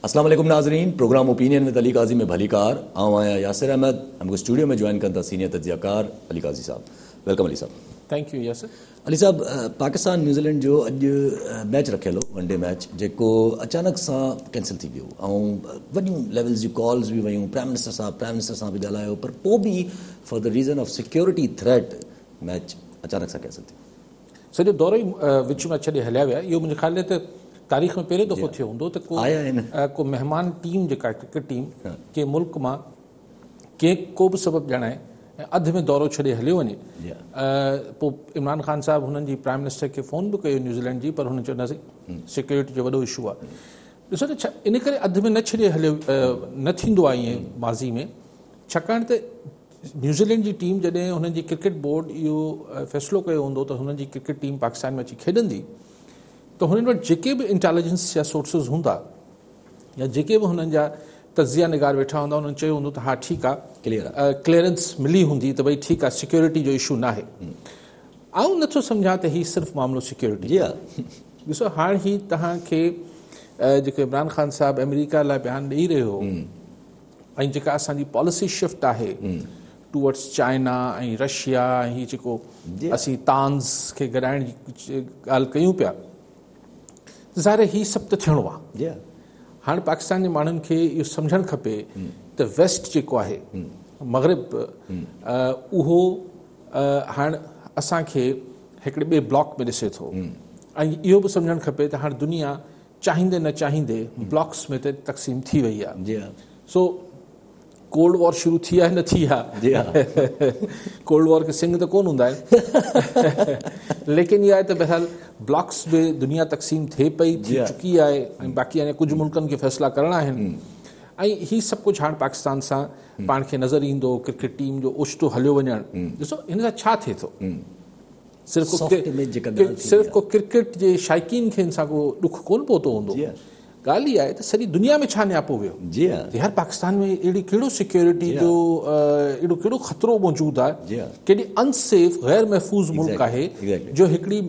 अस्सलाम वालेकुम नाज़रीन, प्रोग्राम ओपिनियन विद अली काज़ी में भलीकार। आऊं आहियां यासिर अहमद। हमको स्टूडियो में ज्वाइन कनि था सीनियर तजियाकार अली काज़ी साहब। Welcome Ali साहब। Thank you Yasir. Ali साहब, पाकिस्तान न्यूजीलैंड जो अॼु मैच रखियल हो, वनडे मैच, जेको अचानक सां कैंसिल थी वियो ऐं वॾियूं लेवल्स जी कॉल्स बि वयूं, प्राइम मिनिस्टर सां बि ॻाल्हायो, पर पोइ बि for the reason of security threat match अचानक सां कैंसिल थी। सॼो दौरो ई विच में छॾे हलिया विया। इहो मुंहिंजे ख़्याल में त तारीख़ में पहिरियों दफ़ो थियो हूंदो त को महिमान टीम जेका क्रिकेट टीम कंहिं मुल्क मां कंहिं को बि सबबु ॼाणाए ऐं अधु में दौरो छॾे हलियो वञे। पोइ इमरान ख़ान साहिबु हुननि जी प्राइम मिनिस्टर खे फ़ोन बि कयो न्यूजीलैंड जी, पर हुन चयो न साईं सिक्योरिटी जो वॾो इशू आहे। ॾिसो त छा इन करे अधु में न छॾे हलियो न थींदो आहे ईअं माज़ी में, छाकाणि त न्यूजीलैंड जी टीम जॾहिं हुननि जी क्रिकेट बोर्ड इहो फ़ैसिलो कयो हूंदो त हुननि जी क्रिकेट टीम पाकिस्तान में अची खेॾंदी, त हुननि वटि जेके बि इंटेलिजेंस जा सोर्सिस हूंदा या जेके बि हुननि जा तजिया निगार वेठा हूंदा, हुननि चयो हूंदो त हा ठीकु आहे, क्लियरेंस मिली हूंदी त भई ठीकु आहे, सिक्योरिटी जो इशू न आहे। आउं नथो सम्झां त हीउ सिर्फ़ु मामिलो सिक्योरिटी जी। ॾिसो हाणे ही तव्हांखे जेको इमरान ख़ान साहिबु अमेरिका लाइ बयानु ॾेई रहियो हो ऐं जेका असांजी पॉलिसी शिफ्ट आहे टुवर्ड्स चाइना ऐं रशिया ऐं हीउ जेको असीं तांज़ खे गॾाइण जी ॻाल्हि कयूं पिया, ज़ाहिर आहे हीउ सभु त थियणो आहे। हाणे पाकिस्तान जे माण्हुनि खे इहो सम्झणु खपे त वेस्ट जेको आहे मग़रिब, उहो हाणे असांखे हिकिड़े ॿिए ब्लॉक में ॾिसे थो ऐं इहो बि सम्झणु खपे त हाणे दुनिया चाहींदे न चाहींदे ब्लॉक्स में त तक़सीम थी वई आहे। सो कोल्ड वॉर शुरू थी आहे न थी आहे, कोल्ड वॉर खे सिंग त कोन हूंदा आहिनि, लेकिन इहा आहे त बहरहाल ब्लॉक्स में दुनिया तक़सीम थिए पई, थी चुकी आहे ऐं बाक़ी अञा कुझु मुल्कनि खे फ़ैसिला करणा आहिनि ऐं हीउ सभु कुझु हाणे पाकिस्तान सां पाण खे नज़र ईंदो। क्रिकेट टीम जो ओचितो हलियो वञणु, ॾिसो हिन सां छा थिए थो, सिर्फ़ को क्रिकेट जे शाइकीन खे हिन सां को ॾुख कोन पहुतो हूंदो। ॻाल्हि इहा आहे त सॼी दुनिया में छा न्यापो वियो जी। यार पाकिस्तान में अहिड़ी कहिड़ो सिक्योरिटी जो अहिड़ो कहिड़ो ख़तरो मौजूदु आहे, केॾी अनसेफ ग़ैर महफ़ूज़ मुल्क आहे जो हिकिड़ी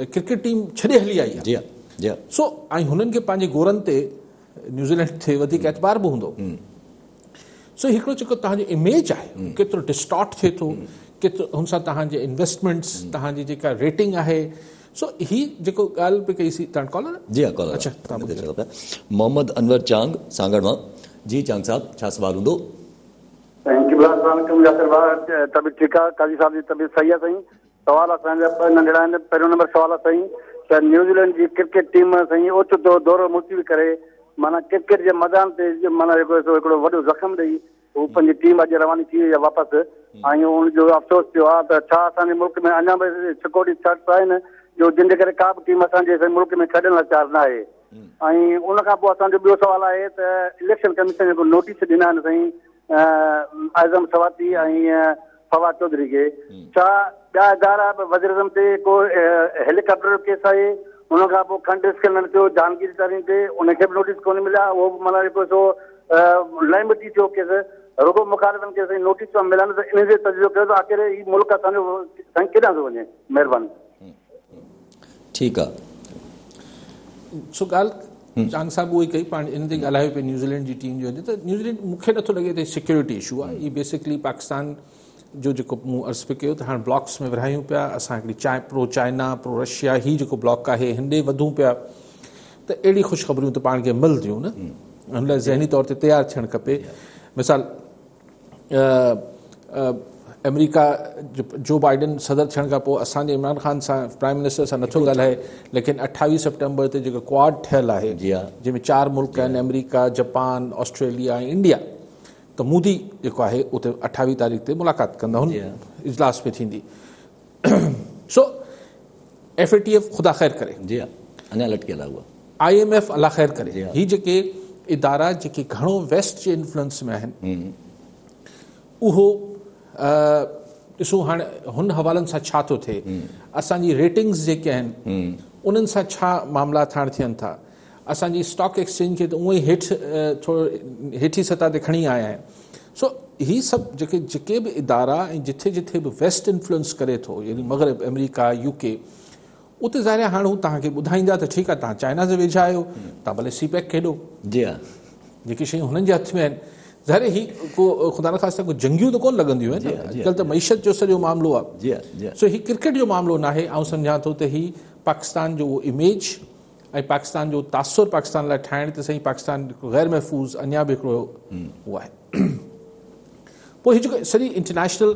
क्रिकेट टीम छॾे हली आई आहे। सो ऐं हुननि खे पंहिंजे गोरनि ते न्यूजीलैंड ते वधीक एतबार बि हूंदो। सो हिकिड़ो जेको तव्हांजो इमेज आहे केतिरो डिस्टॉर्ट थिए थो, केतिरो हुन सां तव्हांजे इन्वेस्टमेंट्स, तव्हांजी जेका रेटिंग आहे। सो ही जेको ॻाल्हि पई कईसीं, तव्हां कॉलर? जी हा, कॉलर। अच्छा, तव्हां मोहम्मद अनवर चांग सांगड़ मां। जी चांग साहब, छा सवाल हूंदो? Thank you. Yasir भाउ, तबीयत ठीकु आहे? काज़ी साहब जी तबीयत सही आहे? साईं सवाल असांजा ॿ नंढड़ा आहिनि। पहिरियों नंबर सवाल आहे साईं त न्यूजीलैंड जी क्रिकेट टीम साईं ओचितो दौरो मुलतवी करे माना क्रिकेट जे मैदान ते माना जेको सो हिकिड़ो वॾो ज़ख़म ॾेई हू पंहिंजी टीम अॼु रवानी थी वई आहे वापसि ऐं हुनजो अफ़सोस थियो आहे त छा असांजे मुल्क में अञा बि सिक्योरिटी थ्रेट्स आहिनि जो जिन जे करे का बि टीम असांजे मुल्क में खेॾण लाइ तयारु न आहे। ऐं उन खां पोइ असांजो ॿियो सवालु आहे त इलेक्शन कमीशन जेको नोटिस ॾिना आहिनि साईं आज़म सवाती ऐं फवाद चौधरी खे, छा ॿिया इदारा बि वज़ीर आज़म ते को हेलीकॉप्टर केस आहे, उन खां पोइ खंड स्कैनर थियो जहांगीर तरीन ते, उनखे बि नोटिस कोन मिलिया, उहो बि माना जेको सो लाइमिटी थियो केस, रुगो मुखालिफ़नि खे साईं नोटिस पिया मिलनि त इन जे तजियो कयो त आख़िर हीउ मुल्क असांजो साईं केॾांहुं थो वञे? महिरबानी। ठीकु आहे। सो ॻाल्हि चांग साहिबु उहा ई कई, पाण इन ते ॻाल्हायो पियो न्यूजीलैंड जी टीम जो, त न्यूजीलैंड मूंखे नथो लॻे त सिक्योरिटी इशू आहे। हीउ बेसिकली पाकिस्तान जो जेको मूं अर्ज़ु पियो कयो त हाणे ब्लॉक्स में विरायूं पिया, असां हिकिड़ी प्रो चाइना प्रो रशिया हीउ जेको ब्लॉक आहे हिन ॾे वधूं पिया, त अहिड़ी ख़ुशख़बरियूं त पाण खे मिलंदियूं न, हुन लाइ ज़हनी तौर ते तयारु थियणु खपे। मिसाल अमेरिका जो बाइडन सदर थियण खां पोइ असांजे इमरान ख़ान सां प्राइम मिनिस्टर सां नथो ॻाल्हाए, लेकिन 28 सितंबर ते जेको क्वाड ठहियलु आहे जंहिंमें 4 मुल्क आहिनि, अमेरिका, जापान, ऑस्ट्रेलिया ऐं इंडिया, त मोदी जेको आहे उते 28 तारीख़ ते मुलाक़ात कंदा, हुन इजलास में थींदी। सो FATF ख़ुदा ख़ैर करे, जी अञा लटकियल आहे उहा, IMF अलाह ख़ैर करे। ही जेके इदारा जेके घणो वेस्ट जे इन्फ्लुएंस में आहिनि, उहो ॾिसो हाणे हुन हवालनि सां छा थो थिए, असांजी रेटिंग्स जेके आहिनि उन्हनि सां छा मामला हाणे थियनि था। असांजी स्टॉक एक्सचेंज खे त उअं ई हेठि थोरो हेठी सतह ते खणी आया आहिनि। सो ही सभु जेके जेके बि इदारा ऐं जिथे जिथे बि वेस्ट इन्फ्लुएंस करे थो, यानी मग़रिब, अमेरिका, UK, उते ज़ाहिर आहे हाणे हू तव्हांखे ॿुधाईंदा त ठीकु आहे, तव्हां चाइना जे वेझा आहियो, तव्हां भले सी पैक खेॾो। जी हा। جيڪي شيون هنن جي هٿ ۾ آهن، ظاهر هي ڪو خدا نخواسته ڪو جنگيون ته ڪونه لڳنديون آهن، اڄڪلهه ته معيشت جو سڄو معاملو آهي. سو هي ڪرڪيٽ جو معاملو ناهي، آئون سمجهان ٿو ته هي پاڪستان جو اهو اميج ۽ پاڪستان جو تاثر پاڪستان لاء ٺاهڻ ته سائين پاڪستان غير محفوظ اڃا به هڪڙو اهو آهي. پوء هي جيڪو سڄي انٽرنيشنل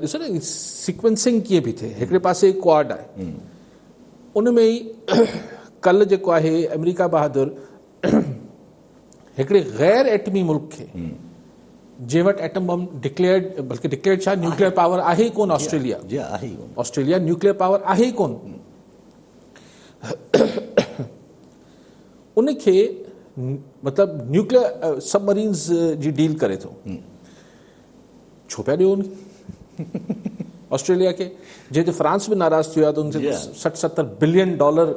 ڏسو نه سيڪوينسنگ ڪيئن پئي ٿئي، هڪڙي پاسي ڪواڊ آهي، ان ۾ ئي ڪل جيڪو آهي آمريڪا بهادر هڪڙي غير ايٽمي ملڪ کي جنهن وٽ ايٽم بم ڊڪليئرڊ بلڪه ڊڪليئرڊ ڇا نيوڪليئر پاور آهي ئي ڪون آسٽريليا جي آهي ئي ڪون آسٽريليا نيوڪليئر پاور آهي ئي ڪون ان کي مطلب نيوڪليئر سب مرينز جي ڊيل ڪري ٿو ڇو پيا ڏيو ان کي آسٽريليا کي جنهن تي فرانس به ناراض ٿي ويو آهي ته ان کي 60 70 بلين ڊالر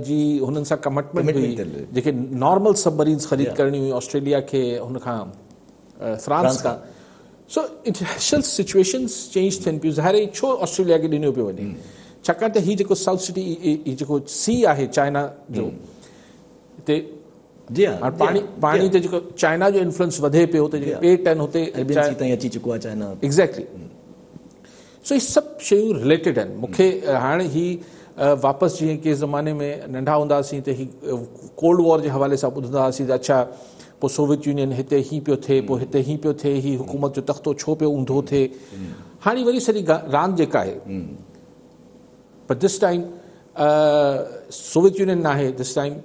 جي هنن سان ڪمٽمينٽ هئي جيڪي نارمل سب مرينز خريد ڪرڻي هئي آسٽريليا کي هن کان فرانس کان. سو انٽرنيشنل سچويشنز چينج ٿين پيون. ظاهر آهي ڇو آسٽريليا کي ڏنو پيو وڃي، ڇاڪاڻ ته هي جيڪو سائوٿ سٽي هي جيڪو سي آهي چائنا جو هتي جي ها پاڻي پاڻي تي جيڪو چائنا جو انفلوئنس وڌي پيو ته جيڪي ٻيٽ آهن هتي اريبين سي تائين اچي چڪو آهي چائنا. ايگزيڪٽلي سو هي سڀ شيون رليٽيڊ آهن. مون کي هاڻ هي واپس جيئن ڪنهن زماني ۾ ننڍا هوندا هئاسين ته هي ڪولڊ وار جي حوالي سان ٻڌندا هئاسين ته اڇا پوء سوويت يونين هتي هي پيو ٿئي پوء هتي هي پيو ٿئي هي حڪومت جو تختو ڇو پيو اونڌو ٿئي. هاڻي وري سڄي راند جيڪا آهي پر this time Soviet union ناهي this time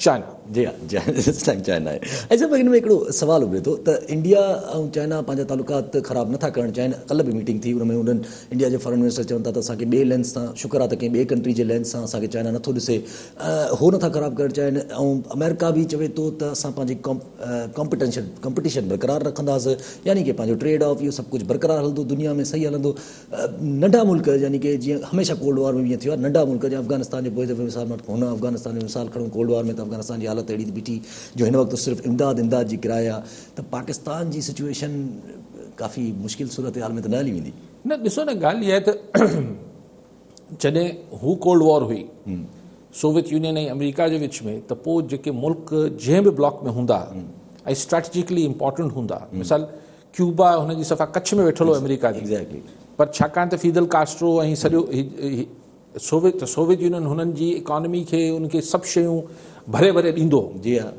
China. جي ها جي ها this time China آهي. ۽ صاحب هن ۾ هڪڙو سوال اڀري ٿو ته انڊيا ۽ چائنا پنهنجا تعلقات خراب نٿا ڪرڻ چاهين. ڪلهه به ميٽنگ ٿي ان ۾ انهن انڊيا جي فارن منسٽر چون ٿا ته اسان کي ٻئي لينس سان شڪر آهي ته ڪنهن ٻئي ڪنٽري جي لينس سان اسان کي چائنا نٿو ڏسي هو نٿا خراب ڪرڻ چاهين ۽ آمريڪا به چوي ٿو ته اسان پنهنجي ڪمپٽيشن ڪمپٽيشن برقرار رکنداسين يعني ڪي پنهنجو ٽريڊ آف اهو سڀ ڪجهه برقرار هلندو دنيا ۾ صحيح هلندو. ننڍا ملڪ يعني ڪي جيئن هميشه ڪولڊ وار ۾ به ائين ٿيو آهي ننڍا ملڪ جيئن افغانستان جو پوئين دفعي مثال هن افغانستان جو مثال کڻون ڪولڊ وار ۾ ته افغانستان جي حالت اهڙي ٿي بيٺي جو هن وقت صرف امداد امداد جي ڪرائي آهي ته پاڪستان جي سچوئيشن ڪافي مشڪل صورتحال ۾ ته نه هلي ويندي. نه ڏسو نه ڳالهه اها آهي ته جڏهن هو ڪولڊ وار هئي سوويت يونين ۽ آمريڪا جي وچ ۾ ته پوء جيڪي ملڪ جنهن به بلاڪ ۾ هوندا ۽ اسٽريٽجيڪلي امپورٽنٽ هوندا مثال ڪيوبا هن جي صفا ڪڇ ۾ ويٺل هو آمريڪا جي پر ڇاڪاڻ ته فيدل ڪاسٽرو ۽ سڄو سوويت سوويت يونين هنن جي اڪانومي کي ان کي سڀ شيون ڀري ڀري ڏيندو هو. جي ها.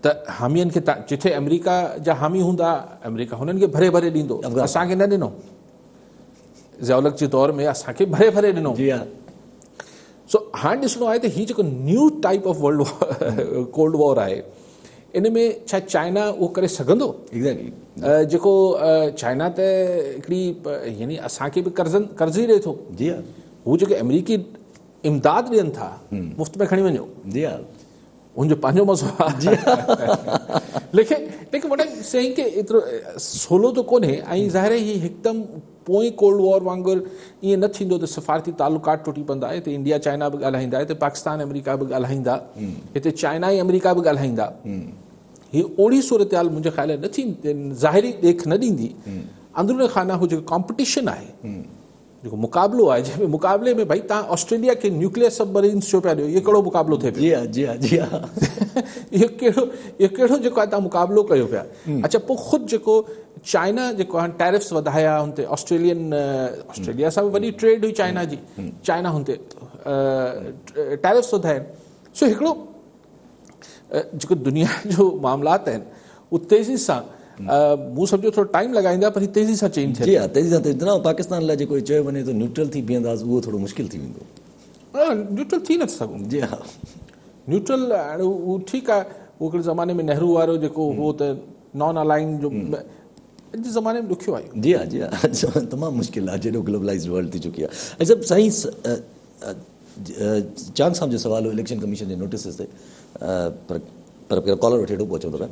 ته حامين کي جٿي آمريڪا جا حامي هوندا آمريڪا هنن کي ڀري ڀري ڏيندو اسان کي نه ڏنو. ضياء الحق جي دور ۾ اسان کي ڀري ڀري ڏنو. جي ها. سو هاڻ ڏسڻو آهي ته هي جيڪو new type of world cold war آهي ان ۾ ڇا چائنا اهو ڪري سگهندو؟ ايگزيڪٽلي جيڪو چائنا ته هڪڙي يعني اسان کي به قرضن قرض ئي ڏئي ٿو. جي ها. هو جيڪي آمريڪي امداد ڏين ٿا مفت ۾ کڻي وڃو. جي ها. ان جو پنهنجو مزو آهي. جي ها. ليڪن ليڪن what I'm saying ڪي ايترو سولو ته ڪونهي ۽ ظاهر آهي هي هڪدم پوئين ڪولڊ وار وانگر ائين نه ٿيندو ته سفارتي تعلقات ٽٽي پوندا، هتي انڊيا چائنا به ڳالهائيندا، هتي پاڪستان آمريڪا به ڳالهائيندا، هتي چائنا ۽ آمريڪا به ڳالهائيندا. هي اوڙي صورتحال منهنجي خيال ۾ نه ٿي، ظاهري ڏيک نه ڏيندي. اندرون خانه هو جيڪو ڪامپٽيشن آهي، جيڪو مقابلو آهي، جنهن ۾ مقابلي ۾ ڀائي توهان آسٽريليا کي نيوڪليئر سب مرينز ڇو پيا ڏيو، اهو ڪهڙو مقابلو ٿئي پيو؟ جي ها جي ها جي ها. اهو ڪهڙو اهو ڪهڙو جيڪو آهي توهان مقابلو ڪيو پيا. اڇا پوء خود جيڪو چائنا جيڪو آهي ٽيرفس وڌايا هن تي آسٽريلين آسٽريليا سان به وڏي ٽريڊ هئي چائنا جي چائنا هن تي ٽيرفس وڌايا سو هڪڙو جيڪو دنيا جو معاملات آهن اهو تيزي سان مون سمجهو ٿورو ٽائيم لڳائيندا پر هي تيزي سان چينج ٿين جي ها تيزي سان چينج ٿيندا پاڪستان لاء جيڪو چيو وڃي ٿو نيوٽرل ٿي بيهنداسين اهو ٿورو مشڪل ٿي ويندو. نيوٽرل ٿي نٿا سگهون. جي ها. نيوٽرل هاڻي اهو ٺيڪ آهي اهو هڪڙي زماني ۾ نهرو وارو جيڪو هو ته نان الائن جو اڄ جي زماني ۾ ڏکيو آهي. جي ها جي ها تمام مشڪل آهي جيڏو گلوبلائزڊ ورلڊ ٿي چڪي آهي. ۽ سڀ سائين چانگ صاحب جو سوال هو اليڪشن ڪميشن جي نوٽيسز تي پر پر ڪالر وٺي وٺو پوء اچون ٿا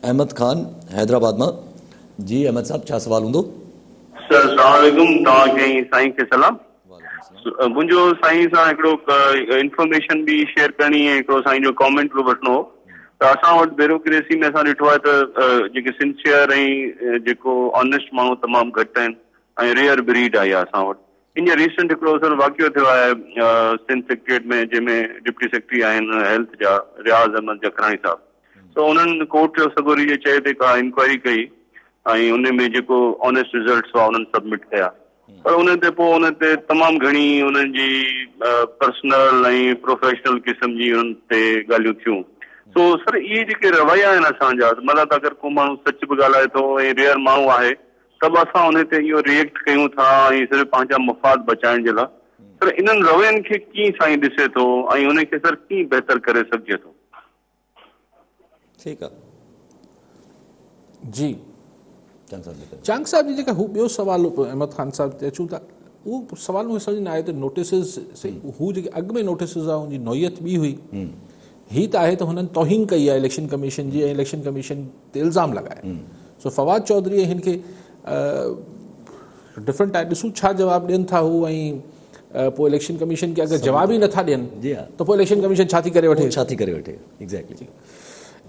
احمد خان حيدرآباد مان جي احمد صاحب ڇا سوال هوندو. سر السلام عليڪم توهان کي ۽ سائين کي سلام. منهنجو سائين سان هڪڙو انفارميشن به شيئر ڪرڻي ۽ هڪڙو سائين جو ڪامينٽ به وٺڻو هو ته اسان وٽ بيروڪريسي ۾ اسان ڏٺو آهي ته جيڪي سنسيئر ۽ جيڪو آنيسٽ ماڻهو تمام گهٽ آهن ۽ ريئر بريڊ آهي اسان وٽ ان ريسنٽ هڪڙو سر واقعو ٿيو آهي سنڌ سيڪريٽريٽ ۾ جنهن ۾ ڊپٽي سيڪريٽري آهن هيلٿ جا رياض احمد جکراڻي صاحب. سو انهن ڪورٽ سڳوري جي چئي تي ڪا انڪوائري ڪئي ۽ ان ۾ جيڪو آنيسٽ رزلٽس هئا انهن سبمٽ ڪيا پر ان تي پوء ان تي تمام گهڻي انهن جي پرسنل ۽ پروفيشنل قسم جي انهن تي ڳالهيون ٿيون. سو سر اهي جيڪي رويا آهن اسان جا مطلب ته اگر ڪو ماڻهو سچ به ڳالهائي ٿو ۽ ريئر ماڻهو آهي ته به اسان ان تي اهو ريئيڪٽ ڪيون ٿا ۽ صرف پنهنجا مفاد بچائڻ جي لاء. سر انهن روين کي ڪيئن سائين ڏسي ٿو ۽ ان کي سر ڪيئن بهتر ڪري سگهجي ٿو؟ ٺيڪ آ. جي چانگ صاحب جي جيڪا هو ٻيو سوال احمد خان صاحب تي اچون ٿا اهو سوال مونکي سمجهه نه آيو ته نوٽيسز هو جيڪي اڳ ۾ نوٽيسز هئا ان جي نوعيت ٻي هئي هي ته آهي ته هنن توهين ڪئي آهي اليڪشن ڪميشن جي ۽ اليڪشن ڪميشن تي الزام لڳايا سو فواد چوڌري هن کي ڊفرنٽ آهي ڏسون ڇا جواب ڏين ٿا هو ۽ پوء اليڪشن ڪميشن کي اگر جواب ئي نٿا ڏين ته پوء اليڪشن ڪميشن ڇا ٿي ڪري وٺي ڇا ٿي ڪري وٺي ايگزيڪٽلي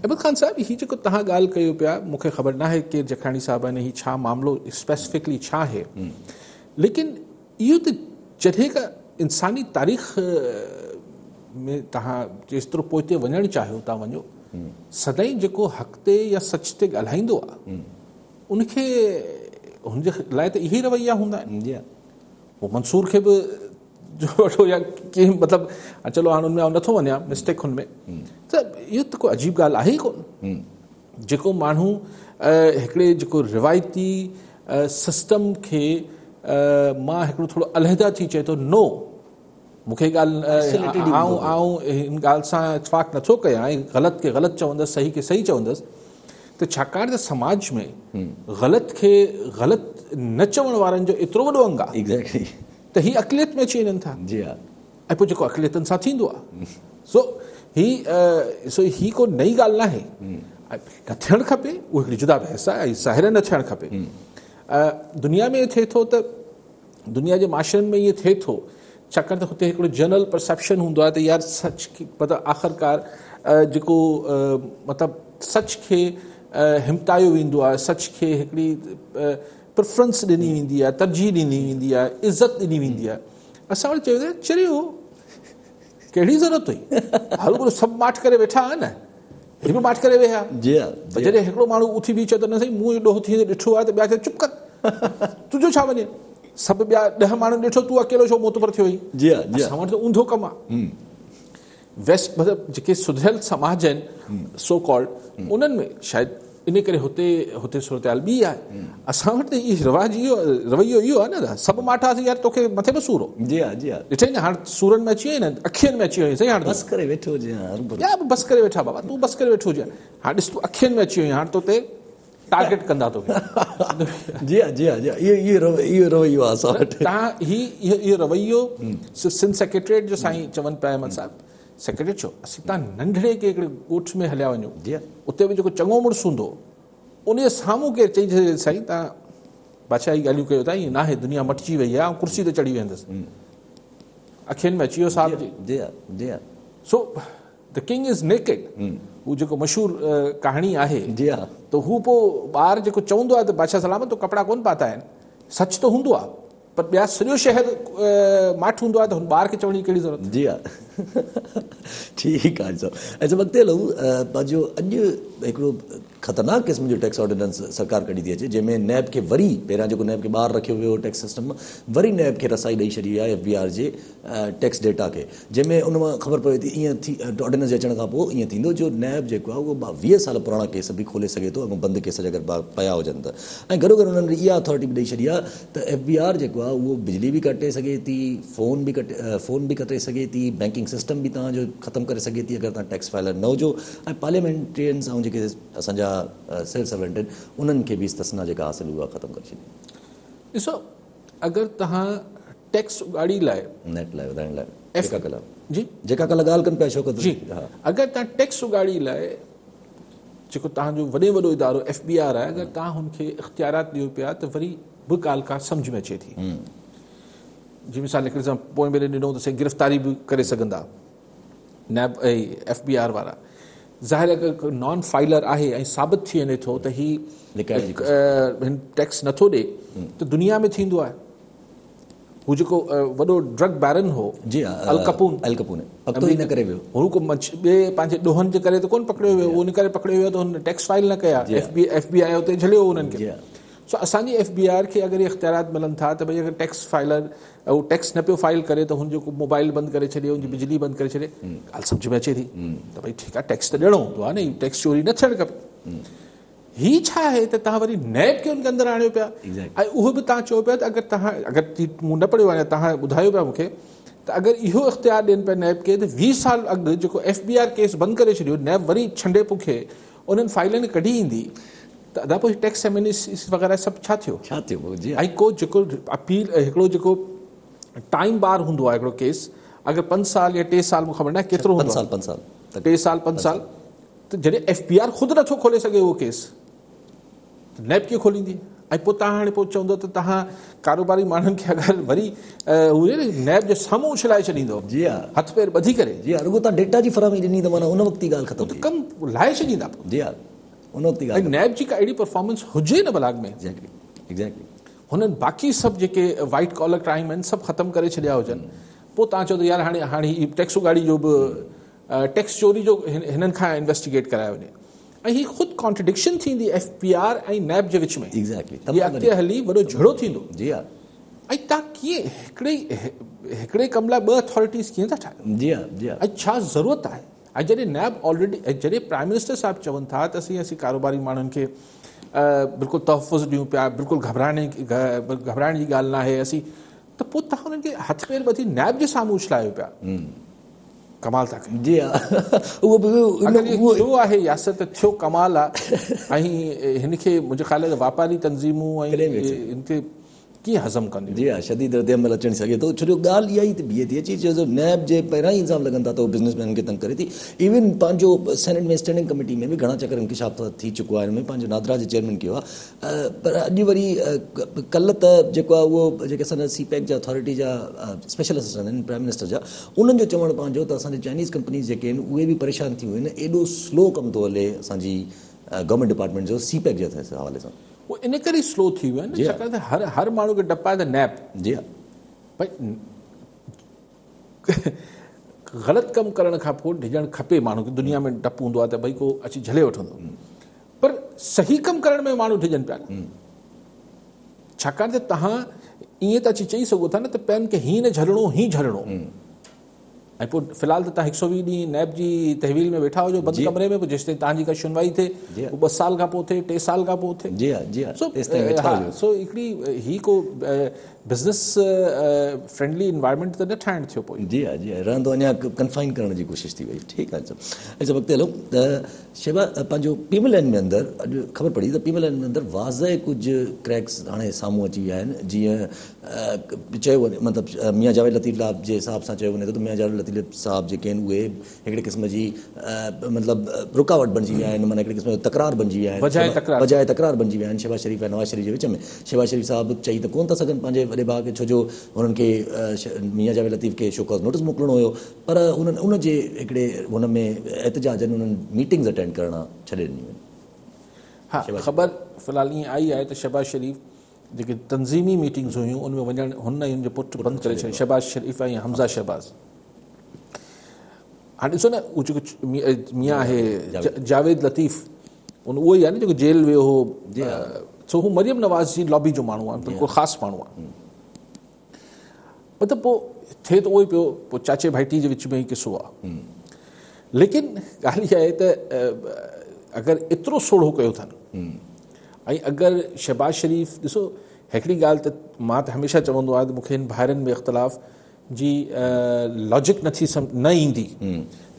احمد خان صاحب هي جيڪو توهان ڳالهه ڪيو پيا مون کي خبر ناهي ڪير جکاڻي صاحب آهن هي ڇا معاملو اسپيسفڪلي ڇا آهي ليڪن اهو ته جڏهن کان انساني تاريخ ۾ توهان جيترو پوئتي وڃڻ چاهيو ٿا وڃو سدائين جيڪو حق تي يا سچ تي ڳالهائيندو آهي ان کي هن جي لاء ته اهي رويا هوندا آهن جي ها پوء منصور کي به جو وٺو يا ڪنهن مطلب چلو هاڻ ان ۾ آئون نٿو وڃان مسٽيڪ هن ۾ ته اهو ته ڪو عجيب ڳالهه آهي ئي ڪونه جيڪو ماڻهو هڪڙي جيڪو روايتي سسٽم کي مان هڪڙو ٿورو علحده ٿي چئي ٿو نو مون کي ڳالهه آئون آئون هن ڳالهه سان اتفاق نٿو ڪيان ۽ غلط کي غلط چوندس صحيح کي صحيح چوندس ته ڇاڪاڻ ته سماج ۾ غلط کي غلط نه چوڻ وارن جو ايترو وڏو انگ آهي ايگزيڪٽلي ته هي اقليت ۾ اچي وڃن ٿا جي ها ۽ پوء جيڪو اقليتن سان ٿيندو آهي سو هي سو هي ڪو نئين ڳالهه ناهي نه ٿيڻ کپي اهو هڪڙي جدا بحث آهي ۽ ظاهر نه ٿيڻ کپي دنيا ۾ ٿئي ٿو ته دنيا جي معاشرن ۾ ائين ٿئي ٿو ڇاڪاڻ ته هتي هڪڙو جنرل پرسيپشن هوندو آهي ته يار سچ مطلب آخرڪار جيڪو مطلب سچ کي همتايو ويندو آهي سچ کي هڪڙي پريفرنس ڏني ويندي آهي ترجيح ڏني ويندي آهي عزت ڏني ويندي آهي اسان وٽ چيو چريو ڪهڙي ضرورت هئي هرو سڀ ماٺ ڪري ويٺا آهن نه هي به ماٺ ڪري ويهي ها. جي ها پر جڏهن هڪڙو ماڻهو اٿي بيهي چئي ته نه سائين مون اهو ڏوهه ٿيندي ڏٺو آهي ته ٻيا چون چپ ڪر تنهنجو ڇا وڃي سڀ ٻيا ڏهه ماڻهن ڏٺو تون اڪيلو ڇو معتبر ٿيو آهين جي ها جي ها اسان وٽ ته اونڌو ڪم آهي ويسٽ مطلب جيڪي سڌريل سماج آهن سو ڪالڊ انهن ۾ شايد ان ڪري هتي هتي صورتحال ٻي آهي اسان وٽ ته اهي رواج اهو رويو اهو آهي نه سڀ ماٺ هئاسين يار توکي مٿي به سور هو جي ها جي ها ڏٺئي نه هاڻ سورن ۾ اچي وئين نه اکين ۾ اچي وئين سائين هاڻ بس ڪري ويٺو هجين ها هروڀرو ٻيا به بس ڪري ويٺا بابا تون بس ڪري ويٺو هجين هاڻ ڏس تون اکين ۾ اچي وئين هاڻ تو تي ٽارگيٽ ڪندا توکي جي ها جي ها جي ها اهو اهو رويو آهي اسان وٽ تان هي اهو رويو سنڌ سيڪريٽريٽ جو سائين چون پيا احمد صاحب سيڪريٽريٽ ڇو اسين تان ننڍڙي ڪنهن هڪڙي ڳوٺ ۾ هليا وڃون اتي به جيڪو چڱو مڙس هوندو ان جي سامهون ڪير چئي ڇڏي سائين تان بادشاهي ڳالهيون ڪيو ٿا ائين ناهي دنيا مٽجي وئي آهي آئون ڪرسي تي چڙهي ويهندس اکين ۾ اچي ويو صاحب جي جي ها جي ها سو The king is naked هو جيڪو مشهور ڪهاڻي آهي جي ها ته هو پوء ٻار جيڪو چوندو آهي ته بادشاهه سلامت تو ڪپڙا ڪونه پاتا آهن سچ ته هوندو آهي پر ٻيا سڄو شهر ماٺ هوندو آهي ته هن ٻار کي چوڻ جي ڪهڙي ضرورت. جي ها ٺيڪ آهي صاحب اچها اڳتي هلون پنهنجو اڄ هڪڙو خطرناڪ قسم جو ٽيڪس آرڊيننس سرڪار ڪڍي ٿي اچي جنهن ۾ نيب کي وري پهريان جيڪو نيب کي ٻاهر رکيو ويو هو ٽيڪس سسٽم مان وري نيب کي رسائي ڏئي ڇڏي وئي آهي ايف بي آر جي ٽيڪس ڊيٽا کي جنهن ۾ ان مان خبر پوي ٿي ائين ٿي آرڊيننس جي اچڻ کان پوء ائين ٿيندو جو نيب جيڪو آهي اهو 20 سال پراڻا ڪيس به کولي سگهي ٿو ۽ بند ڪيس جيڪر پيا هجن ته ۽ گڏو گڏ انهن اها اٿارٽي به ڏئي ڇڏي آهي ته ايف بي آر جيڪو آهي اهو بجلي به ڪٽي سگهي ٿي فون به ڪٽي فون به ڪٽي سگهي ٿي بينڪنگ سسٽم به توهان جو ختم ڪري سگهي ٿي اگر توهان ٽيڪس فائلر نه هجو ۽ پارليامينٽرينز ۽ جيڪي اسان جا سول سرونٽ آهن انهن کي به استثنا جيڪا حاصل اها ختم ڪري ڇڏي. ڏسو اگر توهان ٽيڪس اڳاڙي لاء نيٽ لاء وڌائڻ لاء ايف جيڪا ڪلهه جي جيڪا ڪلهه ڳالهه ڪن پيا شوڪت جي اگر توهان ٽيڪس اڳاڙي لاء جيڪو توهان جو وڏي وڏو ادارو ايف بي آر آهي اگر توهان هن کي اختيارات ڏيو پيا ته وري به ڳالهه ڪا سمجهه ۾ اچي ٿي جي مثال هڪڙي سان پوئين ڀيري ڏنو ته سائين گرفتاري به ڪري سگهندا نيب ايف بي آر وارا ظاهر اگر نان فائلر آهي ۽ ثابت ٿي وڃي ٿو ته هي هن ٽيڪس نٿو ڏي ته دنيا ۾ ٿيندو آهي. هو جيڪو وڏو ڊرگ بيرن هو جي الڪپون الڪپون پڪتو ئي نه ڪري ويو هو ڪو ٻئي پنهنجي ڏوهن جي ڪري ته ڪونه پڪڙيو ويو ان ڪري پڪڙيو ويو ته هن ٽيڪس فائل نه ڪيا ايف بي آء اتي جهليو انهن کي سو اسان جي ايف بي آر کي اگر اختيارات ملن ٿا ته ڀئي اگر ٽيڪس فائلر هو ٽيڪس نه پيو فائل ڪري ته هن جو موبائل بند ڪري ڇڏي هن جي بجلي بند ڪري ڇڏي ڳالهه سمجهه ۾ اچي ٿي ته ڀئي ٺيڪ آهي ٽيڪس ته ڏيڻو هوندو آهي نه ٽيڪس چوري نه ٿيڻ کپي هي ڇا آهي ته توهان وري نيب کي ان کي اندر آڻيو پيا ۽ اهو به توهان چئو پيا ته اگر توهان اگر مون نه پڙهيو آهي توهان ٻڌايو پيا مون کي ته اگر اهو اختيار ڏين پيا نيب کي ته 20 سال اڳ جيڪو ايف بي آر ڪيس بند ڪري ڇڏيو نيب وري ڇنڊي پوکي انهن فائلن کي ڪڍي ايندي ته ادا پوء ٽيڪس ايمنسٽي وغيره سڀ ڇا ٿيو ڇا ٿيو جي ۽ ڪو جيڪو اپيل هڪڙو جيڪو ٽائيم بار هوندو آهي هڪڙو ڪيس اگر 5 سال يا 3 سال مون خبر نه ڪيترو هوندو 5 سال 5 سال 3 سال 5 سال ته جڏهن ايف بي آر خود نٿو کولي سگهي اهو ڪيس ته نيب ڪيئن کوليندي ۽ پوء توهان هاڻي پوء چوندو ته توهان ڪاروباري ماڻهن کي اگر وري هو نيب جي سامهون اڇلائي ڇڏيندو جي ها هٿ پير ٻڌي ڪري جي ها رڳو توهان ڊيٽا جي فراهمي ڏني ته معنيٰ ان وقت ئي ڳالهه ختم ٿي ڪم لاهي ڇڏيندا پوء جي ها ان وقت ئي ڳالهه ۽ نيب جي ڪا اهڙي پرفارمنس هجي نه ڀلا اڳ ۾ ايگزيڪٽلي ايگزيڪٽلي هنن باقي سڀ جيڪي وائيٽ ڪالر ڪرائيم آهن سڀ ختم ڪري ڇڏيا هجن پوء توهان چئو ته يار هاڻي هاڻي هي ٽيڪس اڳاڙي جو به ٽيڪس چوري جو هنن کان انويسٽيگيٽ ڪرايو وڃي ۽ هي خود ڪانٽرڊڪشن ٿيندي ايف بي آر ۽ نيب جي وچ ۾ ايگزيڪٽلي هي اڳتي هلي وڏو جهيڙو ٿيندو جي ها ۽ توهان ڪيئن هڪڙي هڪڙي ڪم لاء ٻه اٿارٽيز ڪيئن ٿا ٺاهيو جي ها جي ها ۽ ڇا ضرورت آهي ۽ جڏهن نيب آلريڊي جڏهن پرائم منسٽر صاحب چون ٿا ته اسين اسين ڪاروباري ماڻهن کي بلڪل تحفظ ڏيون پيا بلڪل گهٻرائڻ گهٻرائڻ جي ڳالهه ناهي اسين ته پوء توهان انهن کي هٿ پير ٻڌي نيب جي سامهون اڇلايو پيا ڪمال ٿا ڪيو. جي ها اهو به اگر اهو ٿيو آهي ياسر ته ٿيو ڪمال آ ۽ هن کي منهنجي خيال ۾ واپاري تنظيمون ۽ هن کي ڪيئن هضم ڪنديون. جي ها شديد رد عمل اچڻ سگهي ٿو ڇو جو ڳالهه اها ئي ته بيهي ٿي اچي ڇو جو نيب جي پهريان ئي الزام لڳن ٿا ته هو بزنس مينن کي تنگ ڪري ٿي ايون پنهنجو سينيٽ ۾ اسٽينڊنگ ڪميٽي ۾ به گهڻا چڪر انڪشاف ٿي چڪو آهي ان ۾ پنهنجو نادرا جي چيئرمين ڪيو آهي پر اڄ وري ڪلهه ته جيڪو آهي اهو جيڪي اسان جا سي پيڪ جا اٿارٽي جا اسپيشل اسسٽنٽ آهن پرائم منسٽر جا انهن جو چوڻ پنهنجو ته اسان جي چائنيز ڪمپنيز جيڪي آهن اهي به پريشان ٿيون آهن ايڏو سلو ڪم ٿو هلي اسان جي گورنمينٽ ڊپارٽمينٽ جو سي پيڪ جي حوالي سان. اهو ان ڪري سلو ٿي ويو آهي نه ڇاڪاڻ ته هر هر ماڻهو کي ڊپ آهي ته نيب جي ها ڀئي غلط ڪم ڪرڻ کان پوء ڊڄڻ کپي ماڻهو کي دنيا ۾ ڊپ هوندو آهي ته ڀئي ڪو اچي جهلي وٺندو پر صحيح ڪم ڪرڻ ۾ ماڻهو ڊڄن پيا نه ڇاڪاڻ ته توهان ائين ته اچي چئي سگهو ٿا نه ته پين کي هين نه جهلڻو هين جهلڻو ۽ پوء في الحال ته توهان 120 ڏينهن نيب جي تحويل ۾ ويٺا هجو بند ڪمري ۾ پوء جيستائين توهان جي ڪا شنوائي ٿئي پوء 2 سال کان پوء ٿئي 3 سال کان پوء ٿئي جي ها جي ها تيستائين ويٺا هجو سو هڪڙي هي ڪو بزنس فرينڊلي انوائرمينٽ ته نه ٺاهڻ ٿيو پوء جي ها جي ها رهندو اڃا ڪنفائن ڪرڻ جي ڪوشش ٿي وئي ٺيڪ آهي اچا اڳتي هلون ته شيبا پنهنجو پي ايم ايل اين ۾ اندر اڄ خبر پڙي ته پي ايم ايل اين ۾ اندر واضح ڪجهه ڪريڪس هاڻي سامهون اچي ويا آهن جيئن چيو وڃي مطلب ميان جاويد لطيف صاحب جي حساب سان چيو وڃي ٿو ته ميان جاويد لطيف صاحب جيڪي آهن اهي هڪڙي قسم جي مطلب رڪاوٽ بڻجي ويا آهن معنيٰ هڪڙي قسم جو تڪرار بڻجي ويا آهن بجاء تڪرار بڻجي ويا آهن شهباز شريف ۽ نواز شريف جي وچ ۾ شهباز شريف صاحب چئي ته ڪونه ٿا سگهن پنهنجي وڏي ڀاء کي ڇو جو هنن کي ميان جاويد لطيف کي شوڪاز نوٽس موڪلڻو هيو پر انهن ان جي هڪڙي هن ۾ احتجاجن انهن ميٽنگز اٽينڊ ڪرڻ ڇڏي ڏنيون آهن. ها خبر في الحال ائين آئي آهي ته شهباز شريف جيڪي تنظيمي ميٽنگز هيون ان ۾ وڃڻ هن ۽ ان جي پٽ بند ڪري ڇڏي شهباز شريف ۽ حمزه شهباز هاڻي ڏسو نه هو جيڪو ميان آهي جاويد لطيف ان اهو ئي آهي نه جيڪو جيل ويو هو سو هو مريم نواز جي لابي جو ماڻهو آهي بلڪل خاص ماڻهو آهي مطلب پوء ٿئي ته اهو ئي پيو پوء چاچي ڀائٽي جي وچ ۾ ئي قصو آهي ليڪن ڳالهه اها آهي ته اگر ايترو سوڙهو ڪيو اٿن ۽ اگر شهباز شريف ڏسو هڪڙي ڳالهه ته مان ته هميشه چوندو آهيان ته مون کي هن ڀائرن ۾ اختلاف جي لاجڪ نٿي نه ايندي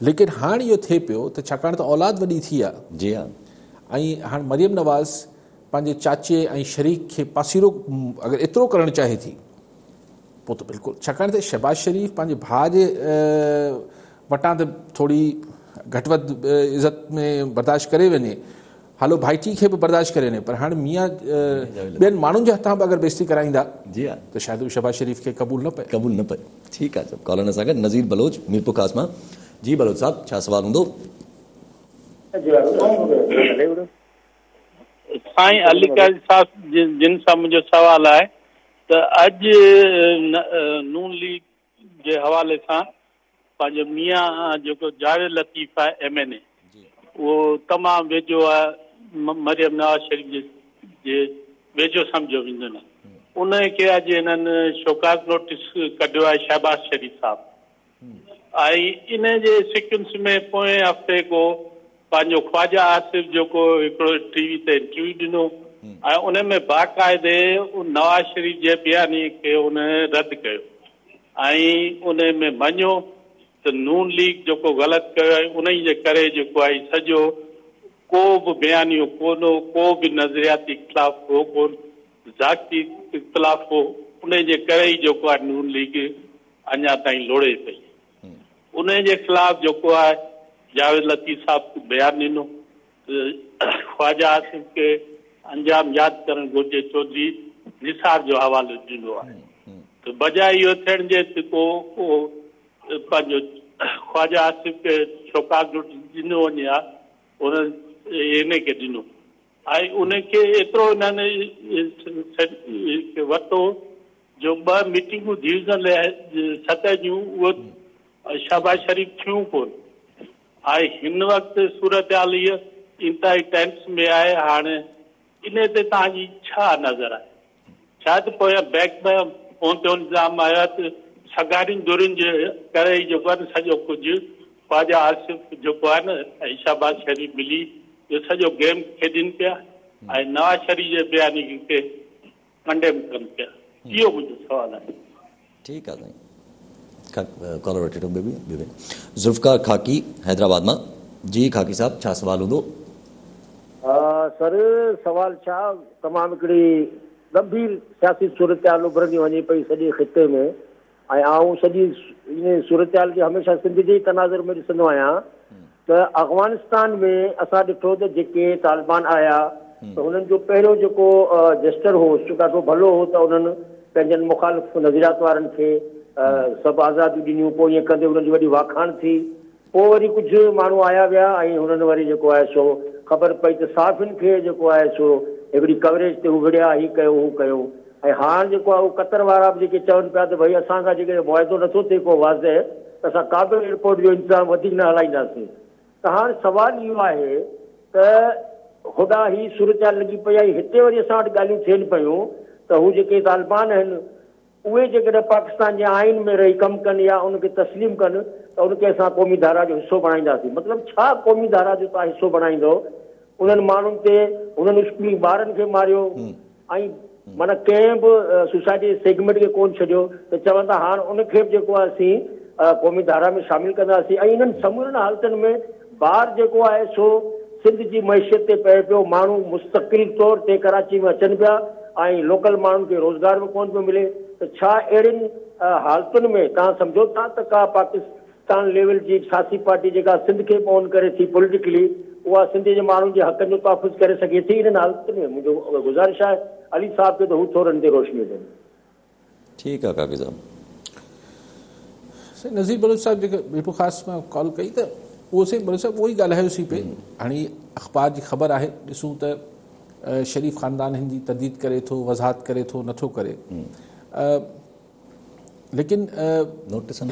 ليڪن هاڻ اهو ٿئي پيو ته ڇاڪاڻ ته اولاد وڏي ٿي آهي جي ها ۽ هاڻ مريم نواز پنهنجي چاچي ۽ شريڪ کي پاسيرو اگر ايترو ڪرڻ چاهي ٿي پوء ته بلڪل ڇاڪاڻ ته شهباز شريف پنهنجي ڀاء جي وٽان ته ٿوري گهٽ وڌ عزت ۾ برداشت ڪري وڃي هلو ڀائٽي کي به برداشت ڪري وڃي پر هاڻي ميان ٻين ماڻهن جي هٿان به اگر بيستي ڪرائيندا جي ها ته شايد اهو شهباز شريف کي قبول نه پئي قبول نه پئي ٺيڪ آهي صاحب ڪالر سان گڏ نذير بلوچ ميرپورخاص مان جي بلوچ صاحب ڇا سوال هوندو سائين علي قاضي صاحب جن سان منهنجو سوال آهي ته اڄ نون ليگ جي حوالي سان پنهنجو ميان جيڪو جاويد لطيف آهي ايم اين اي اهو تمام ويجهو آهي مريم نواز شريف جي ويجهو سمجهيو ويندو نه ان کي اڄ هنن شوڪاز نوٽيس ڪڍيو آهي شهباز شريف صاحب ۽ ان جي سيڪوئنس ۾ پوئين هفتي ڪو پنهنجو خواجه آصف جيڪو هڪڙو ٽي وي تي انٽرويو ڏنو ۽ ان ۾ باقاعدي نواز شريف جي بيانيي کي ان رد ڪيو ۽ ان ۾ مڃيو ته نون ليگ جيڪو غلط ڪيو آهي انهي جي ڪري جيڪو آهي سڄو ڪو به بيانيو ڪونه هو ڪو به نظرياتي اختلاف هو ڪونه ذاتي اختلاف هو انهي جي ڪري ئي جيڪو آهي نون ليگ اڃا تائين لوڙي پئي. انهيء جي خلاف جيڪو آهي جاويد لطيف صاحب بيان ڏنو ته خواجه آصف کي انجام ياد ڪرڻ گهرجي چوڌري نثار جو حوالو ڏنو آهي ته بجاء اهو ٿيڻ جي ته ڪو پنهنجو خواجه آصف کي شوڪاز نوٽيس ڏنو وڃي ها انهن هن کي ڏنو ۽ ان کي ايترو انهن ورتو جو ٻه ميٽنگون ڊويزنل سطح جون اهي شهباز شريف ٿيون ڪونه ۽ هن وقت صورتحال هيء انتهائي ٽينس ۾ آهي هاڻي انهي تي توهان جي ڇا نظر آهي؟ ڇا ته پويان بيڪ ۾ فون تي الزام آيو آهي ته سگهارين ڌرين جي ڪري ئي جيڪو آهي نه سڄو ڪجهه خواجه آصف جيڪو آهي نه ۽ شهباز شريف ملي اهو سڄو گيم کيڏين پيا ۽ نواز شريف جي بيانيي کي ڪنڊيم ڪن پيا اهو منهنجو سوال آهي. ٺيڪ آ سائين ڪالر وٺي ٿو ٻيو به ذوالفقار خاڪي حيدرآباد مان جي خاڪي صاحب ڇا سوال هوندو. سر سوال ڇا تمام هڪڙي ڳنڀير سياسي صورتحال اڀرندي وڃي پئي سڄي خطي ۾ ۽ آئون سڄي انهي صورتحال کي هميشه سنڌ جي ئي تناظر ۾ ڏسندو آهيان ته افغانستان ۾ اسان ڏٺو ته جيڪي طالبان آيا ته هنن جو پهريون جيڪو جسٽر هو سو ڏاڍو ڀلو هو ته انهن پنهنجن مخالف نظريات وارن کي سڀ آزاديون ڏنيون پوء ائين ڪندي انهن جي وڏي واکاڻ ٿي پوء وري ڪجهه ماڻهو آيا ويا ۽ هنن وري جيڪو آهي سو خبر پئي ته صحافين کي جيڪو آهي سو هڪڙي ڪوريج تي هو وڙهيا هي ڪيو هو ڪيو ۽ هاڻ جيڪو آهي اهو قطر وارا به جيڪي چون پيا ته ڀئي اسان کان جيڪڏهن معاهدو نٿو ٿئي ڪو واضح ته اسان ڪابل ايئرپورٽ جو انتظام وڌيڪ نه هلائينداسين ته هاڻ سوال اهو آهي ته هوڏانهن هي صورتحال لڳي پئي آهي هتي وري اسان وٽ ڳالهيون ٿين پيون ته هو جيڪي طالبان آهن اهي جيڪڏهن پاڪستان جي آئين ۾ رهي ڪم ڪن يا ان کي تسليم ڪن ته ان کي اسان قومي ڌارا جو حصو بڻائينداسين. مطلب ڇا قومي ڌارا جو توهان حصو بڻائيندؤ؟ انهن ماڻهن تي انهن اسڪولي ٻارن کي ماريو ۽ معنيٰ ڪنهن به سوسائٽي جي سيگمينٽ کي ڪونه ڇڏيو ته چون ٿا هاڻ ان کي به جيڪو آهي اسين قومي ڌارا ۾ شامل ڪنداسين ۽ انهن سمورين حالتن ۾ بار جيڪو آهي سو سنڌ جي معيشت تي پئي پيو، ماڻهو مستقل طور تي ڪراچي ۾ اچن پيا ۽ لوڪل ماڻهن کي روزگار به ڪونه پيو ملي ته ڇا اهڙين حالتن ۾ توهان سمجهو ٿا ته ڪا پاڪستان ليول جي سياسي پارٽي جيڪا سنڌ کي به اون ڪري ٿي پوليٽيڪلي اها سنڌ جي ماڻهن جي حقن جو تحفظ ڪري سگهي ٿي انهن حالتن ۾ منهنجو گذارش آهي علي صاحب کي ته هو ٿورو ان تي روشني وجهن. ٺيڪ آ ڪاڪي صاحب. سائين نذير بلوچ صاحب جيڪي ميرپور خاص مان ڪال ڪئي ته اهو سائين بلوچ صاحب اهو ئي ڳالهايوسين پئي هاڻي اخبار جي خبر آهي ڏسون ته شريف خاندان هن جي ترديد ڪري ٿو وضاحت ڪري ٿو نٿو ڪري ليڪن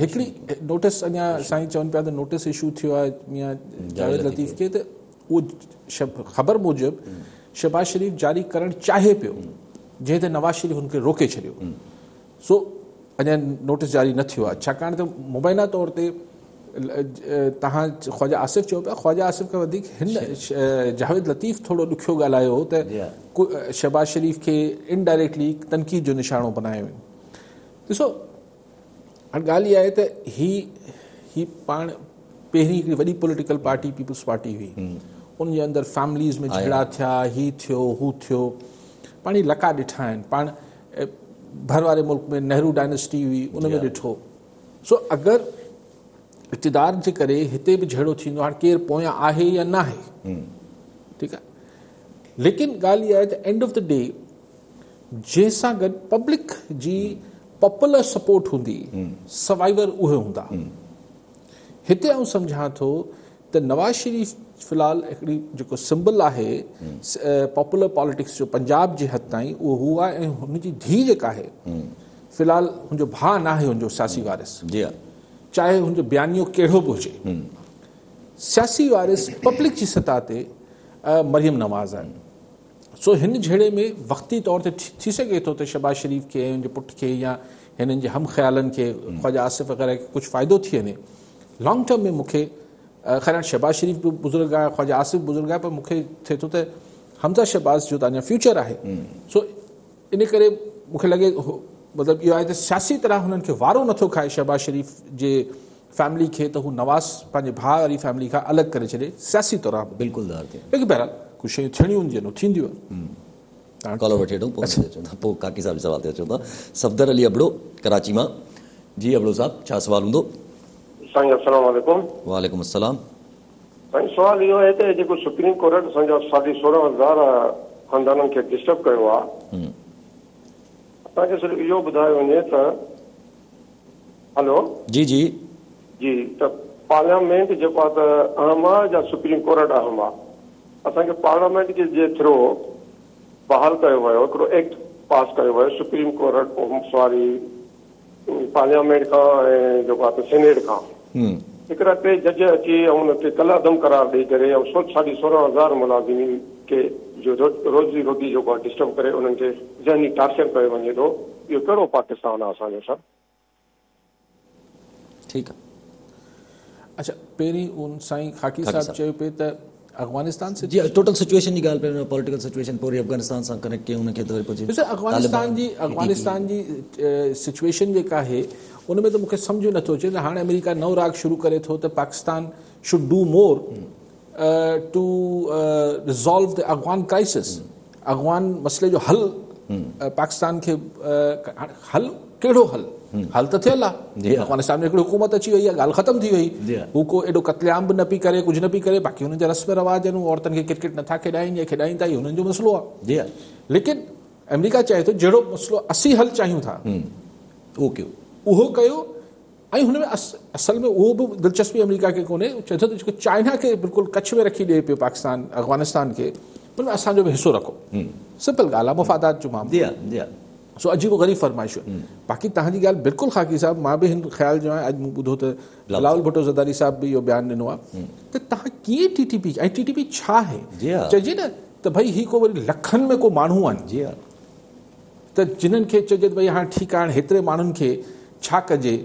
هڪڙي نوٽس اڃا سائين چون پيا ته نوٽس اشو ٿيو آهي ميان جاويد لطيف کي ته اهو خبر موجب شهباز شريف جاري ڪرڻ چاهي پيو جنهن تي نواز شريف هن کي روڪي ڇڏيو سو اڃا نوٽيس جاري نه ٿيو آهي ڇاڪاڻ ته مبينا طور تي تهان خواجه آصف چئو پيا خواجه آصف کان وڌيڪ هن جاويد لطيف ٿورو ڏکيو ڳالهايو هو ته شهباز شريف کي انڊائريڪٽلي تنقيد جو نشانو بنايو ويو ڏسو هاڻ ڳالهه اها آهي ته هي هي پاڻ پهرين هڪڙي وڏي پوليٽيڪل پارٽي پيپلز پارٽي هئي ان جي اندر فيمليز ۾ جهيڙا ٿيا هي ٿيو هو ٿيو پاڻ هي لقا ڏٺا آهن پاڻ ڀر واري ملڪ ۾ نهرو ڊائنسٽي هئي ان ۾ ڏٺو سو اگر اقتدار جي ڪري هتي به جهيڙو ٿيندو هاڻ ڪير پويان آهي يا ناهي ٺيڪ آهي ليڪن ڳالهه اها آهي ته اينڊ آف the D جنهن سان گڏ پبلڪ جي پاپولر سپورٽ هوندي سروائيور اهي هوندا. هتي آئون سمجهان ٿو ته نواز شريف في الحال هڪڙي جيڪو سمبل آهي پاپولر پاليٽڪس جو پنجاب جي حد تائين اهو هو آهي ۽ هن جي ڌيء جيڪا آهي في الحال هن جو ڀاء ناهي هن جو سياسي وارث جي ها چاهي هن جو بيانيو ڪهڙو به هجي سياسي وارث پبلڪ جي سطح تي مريم نواز آهي سو هن جهيڙي ۾ وقتي طور تي ٿي سگهي ٿو ته شهباز شريف کي ۽ ان جي پٽ کي يا هنن جي هم خيالن کي خواجه آصف وغيره کي ڪجهه فائدو ٿي وڃي. لانگ ٽرم ۾ مون کي خير هاڻي شهباز شريف به بزرگ آهي خواجه آصف به بزرگ آهي پر مون کي ٿئي ٿو ته حمزه شهباز جو ته اڃا فيوچر آهي سو ان ڪري مون کي لڳي مطلب اهو آهي ته سياسي طرح هنن کي وارو نٿو کائي شهباز شريف جي فيملي کي ته هو نواز پنهنجي ڀاء واري فيملي کان الڳ ڪري ڇڏي سياسي طرح به بلڪل ظاهر ٿئي ليڪن بهرحال ڪجهه شيون ٿيڻيون هونديون آهن ٿينديون آهن. ڪالر وٺي وٺون پوء ان تي اچون ٿا پوء ڪاڪي صاحب جي سوال تي اچون ٿا صفدر علي ابڙو ڪراچي مان جي ابڙو صاحب ڇا سوال هوندو. سائين السلام عليڪم. وعليڪم السلام. سائين سوال اهو آهي ته جيڪو سپريم ڪورٽ اسان جا ساڍي سورهن هزار خاندانن کي ڊسٽرب ڪيو آهي اسان کي صرف اهو ٻڌايو وڃي ته هلو. جي جي. جي ته پارليامينٽ جيڪو آ ته اهم آ يا سپريم ڪورٽ اهم آ؟ اسان کي پارليامينٽ کي جي ٿرو بحال ڪيو ويو هڪڙو ايڪٽ پاس ڪيو ويو سپريم ڪورٽ سواري پارليامينٽ کان ۽ جيڪو آ ته سينيٽ کان هڪڙا ٽي جج اچي ۽ ان کي ڪالعدم قرار ڏئي ڪري ۽ سو ساڍي سورهن هزار ملازمين کي جو روزي روٽي جيڪو آ ڊسٽرب ڪري انهن کي ذهني ٽارچر ڪيو وڃي ٿو اهو ڪهڙو پاڪستان آ اسان جو سر. ٺيڪ آ. اڇا پهرين ان سائين خاڪي صاحب چيو پئي ته افغانستان سي جي ٽوٽل سچويشن جي ڳالهه پئي پوليٽيڪل سچويشن پوري افغانستان سان ڪنيڪٽ ڪيون ان کي ته وري پوء ڏسو افغانستان جي افغانستان جي سچويشن جيڪا آهي ان ۾ ته مونکي سمجهه نٿو اچي ته هاڻي آمريڪا نئون راڳ شروع ڪري ٿو ته Pakistan should do more to resolve the Afghan crisis Afghan مسئلي جو حل پاڪستان کي حل ڪهڙو حل حل ته ٿيل آهي افغانستان ۾ هڪڙي حڪومت اچي وئي آهي ڳالهه ختم ٿي وئي هو ڪو ايڏو قتل عام به نه پئي ڪري ڪجهه نه پئي ڪري باقي هنن جا رسم رواج آهن عورتن کي ڪرڪيٽ نٿا کيڏائين يا کيڏائين ٿا اهو هنن جو مسئلو آهي ليڪن آمريڪا چاهي ٿو جهڙو مسئلو اسين حل چاهيون ٿا اهو ڪيو اهو ڪيو ۽ هن ۾ اصل ۾ اهو به دلچسپي آمريڪا کي ڪونهي، چئي ٿو ته جيڪو چائنا کي بلڪل ڪڇ ۾ رکي ڏئي پيو پاڪستان افغانستان کي ان ۾ اسان جو به حصو رکو. سمپل ڳالهه آهي مفادات جو معاملو. جي ها جي ها. سو عجيب و غريب فرمائشون آهن. باقي توهان جي ڳالهه بلڪل خاڪي صاحب مان به هن خيال جو آهيان اڄ مون ٻڌو ته بلاول ڀٽو زرداري صاحب به اهو بيان ڏنو آهي ته توهان ڪيئن ٽي ٽي پي ۽ ٽي ٽي پي ڇا آهي چئجي نه ته ڀئي هي ڪو وري لکن ۾ ڪو ماڻهو آهن. جي ها. ته جنھن کي چئجي ته ڀئي هاڻ ٺيڪ آهي هاڻ هيتري ماڻهن کي ڇا ڪجي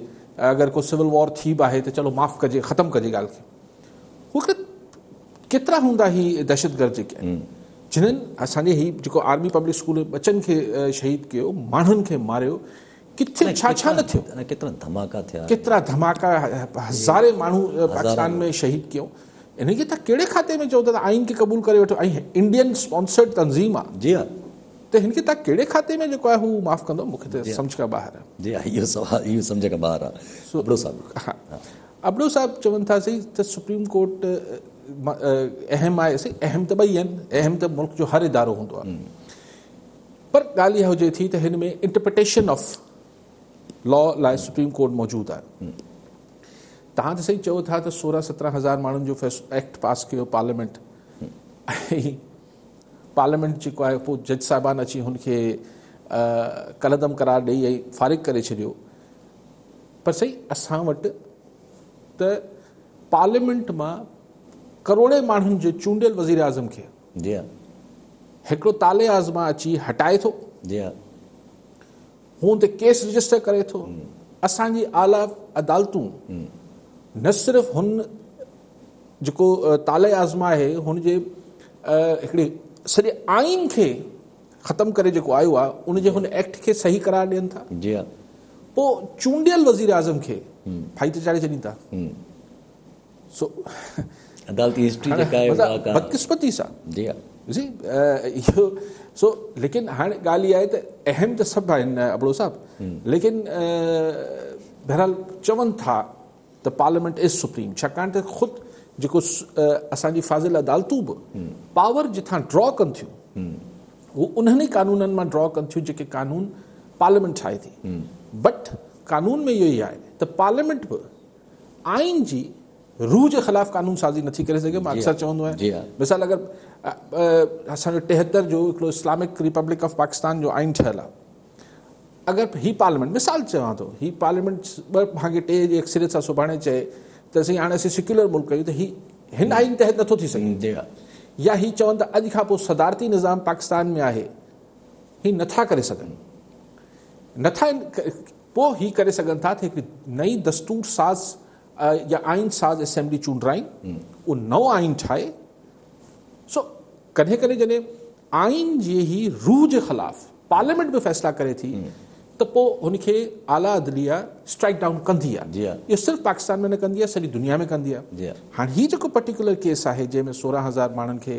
اگر ڪو سول وار ٿي به آهي ته چلو معاف ڪجي ختم ڪجي ڳالهه کي هو ڪيترا هوندا هي دهشتگرد جيڪي آهن جنھن اسان جي هي جيڪو آرمي پبلڪ اسڪول ۾ ٻچن کي شهيد ڪيو ماڻهن کي ماريو ڪٿي ڇا ڇا نه ٿيو ڪيترا ڌماڪا ٿيا ڪيترا ڌماڪا هزارين ماڻهو پاڪستان ۾ شهيد ڪيو انهن کي تان ڪهڙي کاتي ۾ چئو ٿا ته آئين کي قبول ڪري وٺو ۽ انڊين اسپانسرڊ تنظيم آ جي ها ته هن کي توهان ڪهڙي کاتي ۾ جيڪو آهي هو معاف ڪندو مون کي ته سمجهه کان ٻاهر آهي. جي ها اهو سوال اهو سمجهه کان ٻاهر آهي ابڙو صاحب. ها ابڙو صاحب چون ٿا سائين ته سپريم ڪورٽ اهم آهي سائين اهم ته ٻئي آهن اهم ته ملڪ جو هر ادارو هوندو آهي پر ڳالهه اها هجي ٿي ته هن ۾ انٽرپريٽيشن آف لا لاء سپريم ڪورٽ موجود آهي توهان ته سائين چئو ٿا ته سورهن سترهن هزار ماڻهن جو ايڪٽ پاس ڪيو پارليامينٽ ۽ پارليامينٽ جيڪو آهي پوء جج صاحبان اچي هن کي ڪالعدم قرار ڏئي ۽ فارغ ڪري ڇڏيو پر سائين اسان وٽ ته پارليامينٽ مان ڪروڙين ماڻهن جي چونڊيل وزير اعظم کي جي ها هڪڙو طالع آزما اچي هٽائي ٿو جي ها هو ان تي ڪيس رجسٽر ڪري ٿو اسان جي اعليٰ عدالتون نه صرف هن جيڪو طالع آزما آهي هن جي هڪڙي سڄي آئين کي ختم ڪري جيڪو آيو آهي ان جي هن ايڪٽ کي صحيح قرار ڏين ٿا جي ها پوء چونڊيل وزير اعظم کي ڦاهي تي چاڙهي ڇڏين ٿا سو عدالتي هسٽري جيڪا آهي اها ڪا بدقسمتي سان جي ها جي اهو سو ليڪن هاڻي ڳالهه اها آهي ته اهم ته سڀ آهن ابڙو صاحب ليڪن بهرحال چون ٿا ته پارليامينٽ از سپريم ڇاڪاڻ ته خود جيڪو اسان جي فاضل عدالتون به پاور جتان ڊرا ڪن ٿيون هو انهن ئي قانونن مان ڊرا ڪن ٿيون جيڪي قانون پارليامينٽ ٺاهي ٿي بٽ قانون ۾ اهو ئي آهي ته پارليامينٽ به آئين جي روح جي خلاف قانون سازي نٿي ڪري سگهي. مان اڪثر چوندو آهيان، مثال اگر اسان جو 73 جو هڪڙو اسلامڪ ريپبلڪ آف پاڪستان جو آئين ٺهيل آهي، اگر هي پارليامينٽ، مثال چوان ٿو، هي پارليامينٽ 2/3 جي اڪثريت سان سڀاڻي چئي ته سائين هاڻي اسين سيڪيولر ملڪ آهيون ته هي هن آئين تحت نٿو ٿي سگهي، يا هي چون ته اڄ کان پوء صدارتي نظام پاڪستان ۾ آهي، هي نٿا ڪري سگهن، نٿا. پوء هي ڪري سگهن ٿا ته هڪڙي نئين دستور ساز يا آئين ساز اسيمبلي چونڊرائين، اهو نئون آئين ٺاهي. سو ڪڏهن ڪڏهن جڏهن آئين جي ئي روح جي خلاف پارليامينٽ به فيصلا ڪري ٿي ته پوء هن کي اعليٰ عدليه اسٽرائيڪ ڊائون ڪندي آهي. اهو صرف پاڪستان ۾ نه ڪندي آهي، سڄي دنيا ۾ ڪندي آهي. هاڻي هي جيڪو پرٽيڪولر ڪيس آهي جنهن ۾ 16,000 ماڻهن کي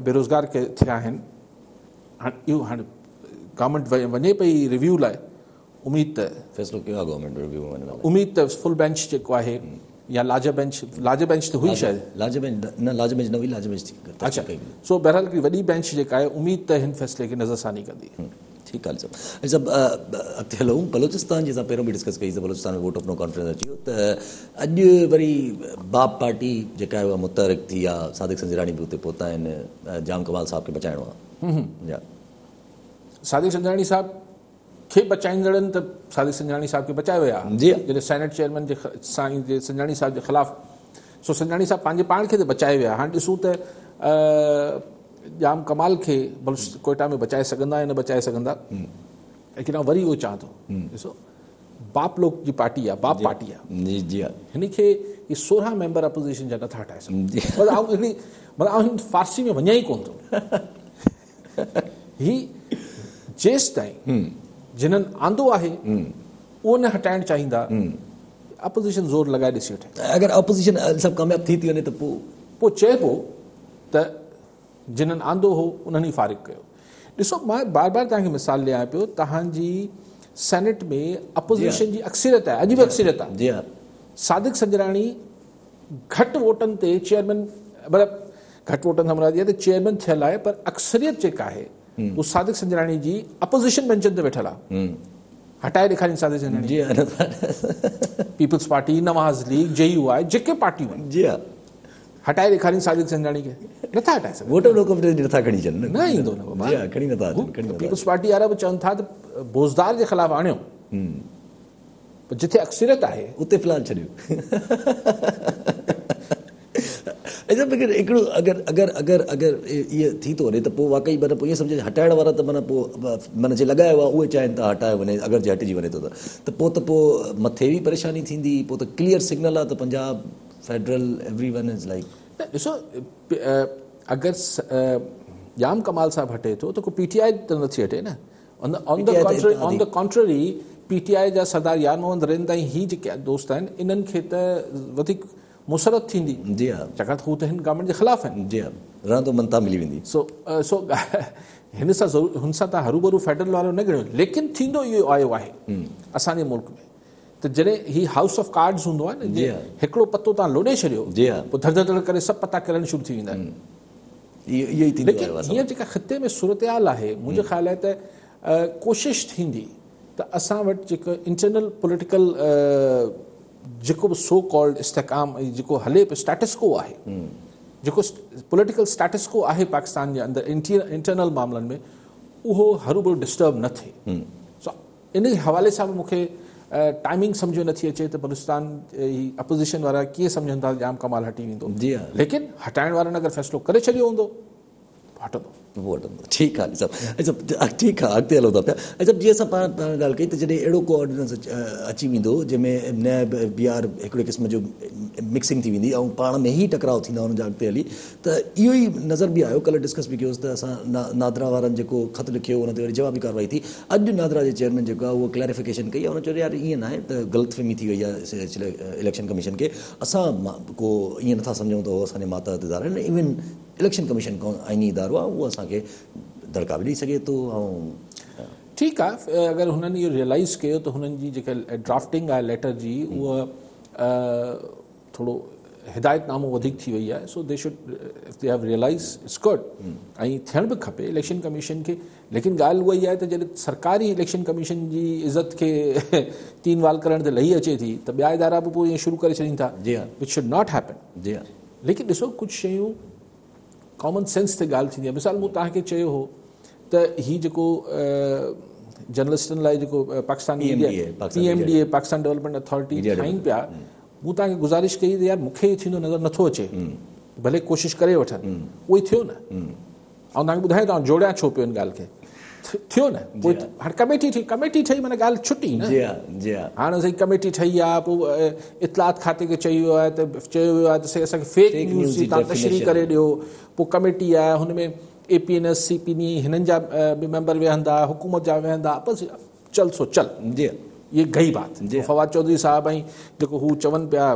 بيروزگار ٿيا آهن، هاڻي اهو هاڻي گورنمينٽ وڃي پئي ريويو لاء، اميد ته فيصلو ڪيو آهي گورنمينٽ ريويو ۾ وڃڻ لاء، اميد ته فل بينچ جيڪو آهي يا لارجر بينچ، لارجر بينچ ته هئي شايد، لارجر بينچ نه، لارجر بينچ نه هئي، لارجر بينچ ٿي اڇا، سو بهرحال هڪڙي وڏي بينچ جيڪا آهي اميد ته هن فيصلي کي نظرثاني ڪندي. ٺيڪ آهي صاحب. علي صاحب اڳتي هلون، بلوچستان جي اسان پهريون به ڊسڪس ڪئي ته Balochistan ۾ vote of no confidence اچي ويو ته اڄ وري باپ پارٽي جيڪا آهي اها متحرڪ ٿي آهي، صادق سنجراڻي به اتي پهتا آهن، جام ڪمال صاحب کي بچائڻو آهي. صادق سنجراڻي صاحب کي بچائيندڙن ته صادق سنجراڻي صاحب کي بچائي ويا جڏهن سينيٽ چيئرمين جي سائين جي سنجراڻي صاحب جي خلاف، سو سنجراڻي صاحب پنهنجي پاڻ کي ته بچائي ويا. هاڻي ڏسون ته ڄام ڪمال کي بلوچ ڪوئيٽا ۾ بچائي سگهندا يا نه بچائي سگهندا. ليڪن آئون وري اهو چوان ٿو، ڏسو باپ لوڪ جي پارٽي آهي، باپ پارٽي آهي، هن کي هي 16 ميمبر اپوزيشن جا نٿا هٽائي سگهن. مطلب آئون هڪڙي مطلب آئون هن فارسي ۾ وڃان ئي ڪونه ٿو. هي جيستائين جنهن آندو آهي اهو نه هٽائڻ چاهيندا، اپوزيشن زور لڳائي ڏسي وٺي. اگر اپوزيشن سڀ ڪامياب ٿي ٿي وڃي ته پوء؟ پوء چئبو ته جنهن آندو هو انهن ئي فارغ ڪيو. ڏسو مان بار بار توهان کي مثال ڏيان پيو، توهان جي سينيٽ ۾ اپوزيشن جي اڪثريت آهي، اڄ به اڪثريت آهي. صادق سنجراڻي گهٽ ووٽن تي چيئرمين، مطلب گهٽ ووٽن سان مراد اها ته چيئرمين ٿيل آهي پر اڪثريت جيڪا آهي اهو صادق سنجراڻي جي اپوزيشن بينچن تي ويٺل آهي. هٽائي ڏيکارين Sadiq Sanjrani. Peoples party, Nawaz league, جي يو آء، جيڪي پارٽيون آهن هٽائي ڏيکارين صادق سنجراڻي کي، نٿا هٽائي سگهن. ووٽ آف نو ڪانفيڊنس نٿا کڻي اچن. نه ايندو نه بابا. جي ها کڻي نٿا اچن، کڻي نٿا. پيپلز پارٽي وارا به چون ٿا ته بوزدار جي خلاف آڻيو. پر جتي اڪثريت آهي اتي في الحال ڇڏيو. هڪڙو اگر اگر اگر اگر اهو ٿي ٿو وڃي ته پوء واقعي معنيٰ پوء ائين سمجهجي هٽائڻ وارا ته معنيٰ پوء معنيٰ جي لڳايو آهي اهي چاهين ٿا هٽايو وڃي، اگر جي هٽجي وڃي ٿو ته پوء ته پوء مٿي به پريشاني ٿيندي، پوء ته ڪليئر سگنل آهي ته Punjab federal every one is like. نه ڏسو اگر ڄام ڪمال صاحب هٽي ٿو ته ڪو پي ٽي آء ته نٿي هٽي نه. On the contrary P T I جا سردار يار محمد رند ۽ هي جيڪي دوست آهن انهن کي ته وڌيڪ مسرت ٿيندي. جي ها. ڇاڪاڻ ته هو ته هن گورنمينٽ جي خلاف آهن. جي ها. رهندو مڃتا ملي ويندي. سو سو هن سان ضرور هن سان توهان هروڀرو فيڊرل وارو نه ڳڻيو ليڪن ٿيندو اهو آيو آهي اسان جي ملڪ ۾ ته جڏهن هي هائوس آف ڪارڊز هوندو آهي نه جي هڪڙو پتو توهان لوڏي ڇڏيو جي ها. پوء ڌڙ ڌڙ ڌڙ ڪري سڀ پتا ڪرڻ شروع ٿي ويندا آهن. اهو ئي ٿيندو ليڪن آيو آهي. هينئر جيڪا خطي ۾ صورتحال آهي منهنجو خيال آهي ته ڪوشش ٿيندي ته اسان وٽ جيڪو انٽرنل پوليٽيڪل جيڪو به سو ڪالڊ استحڪام ۽ جيڪو هلي پيو اسٽيٽس ڪو آهي، جيڪو پوليٽيڪل اسٽيٽس ڪو آهي پاڪستان جي اندر انٽرنل معاملن ۾ اهو هروڀرو ڊسٽرب نه ٿئي. سو ان حوالي سان به مون کي ٽائمنگ سمجهه ۾ نٿي اچي ته بلوچستان هي اپوزيشن وارا ڪيئن سمجهن ٿا ته ڄام ڪمال هٽي ويندو. ليڪن هٽائڻ وارن اگر فيصلو ڪري ڇڏيو هوندو هٽندو. پوء هٽندو. ٺيڪ آ علي صاحب. علي صاحب ٺيڪ آ اڳتي هلون ٿا پيا. علي صاحب جيئن اسان پاڻ پاڻ ڳالهه ڪئي ته جڏهن اهڙو ڪو آرڊيننس اچي ويندو جنهن ۾ نيب ايف بي آر هڪڙي قسم جو مڪسنگ ٿي ويندي ۽ پاڻ ۾ ئي ٽڪراء ٿيندا انهن جا اڳتي هلي ته اهو ئي نظر به آيو ڪلهه ڊسڪس به ڪيوسين ته اسان نادرا وارن جيڪو خط لکيو ان تي وري جوابي ڪارروائي ٿي اڄ نادرا جي چيئرمين جيڪو آهي اهو ڪليريفڪيشن ڪئي آهي ان چيو يار ائين ناهي ته غلط فهمي ٿي وئي آهي اليڪشن ڪميشن کي اسان ڪو ائين نٿا سمجهون ته هو اسان جي ماتحت ادارا آهن ايون اليڪشن ڪميشن ڪو آئيني ادارو آهي اهو اسان کي دڙڪا به ڏئي سگهي ٿو ۽. ٺيڪ آهي اگر هنن اهو ريئلائيز ڪيو ته هنن جي جيڪا ڊرافٽنگ آهي ليٽر جي اها ٿورو هدايت نامو وڌيڪ ٿي وئي آهي so they should if they have realise it's good ۽ ٿيڻ به کپي اليڪشن ڪميشن کي ليڪن ڳالهه اها ئي آهي ته جڏهن سرڪار ئي اليڪشن ڪميشن جي عزت کي تين وال ڪرڻ تي لهي اچي ٿي ته ٻيا ادارا به پوء ائين شروع ڪري ڇڏين ٿا which should not happen ليڪن ڏسو ڪجهه شيون ڪامن سينس تي ڳالهه ٿيندي آهي مثال مون توهان کي چيو هو ته هي جيڪو جرنلسٽن لاء جيڪو Pakistan P M D A Pakistan development authority ٺاهين پيا مون توهان کي گذارش ڪئي ته يار مون کي اهو ٿيندو نظر نٿو اچي ڀلي ڪوشش ڪري وٺن اهو ئي ٿيو نه آئون توهان کي ٻڌايان ٿو آئون جوڙيان ڇو پيو ان ڳالهه کي ٿيو نه پوء هاڻي ڪميٽي ٺهي ڪميٽي ٺهي معنيٰ ڳالهه ڇٽي نه جي ها جي ها هاڻي سائين ڪميٽي ٺهي آ پوء اطلاعات کاتي کي چيو ويو آهي ته چيو ويو آهي ته سائين اسان کي فيڪ نيوز جي توهان تشريح ڪري ڏيو پوء ڪميٽي آهي هن ۾ A P N S C P N هنن جا به ميمبر ويهندا حڪومت جا ويهندا بس چل سو چل جي يي گئي بات فواد چوڌري صاحب ۽ جيڪو هو چون پيا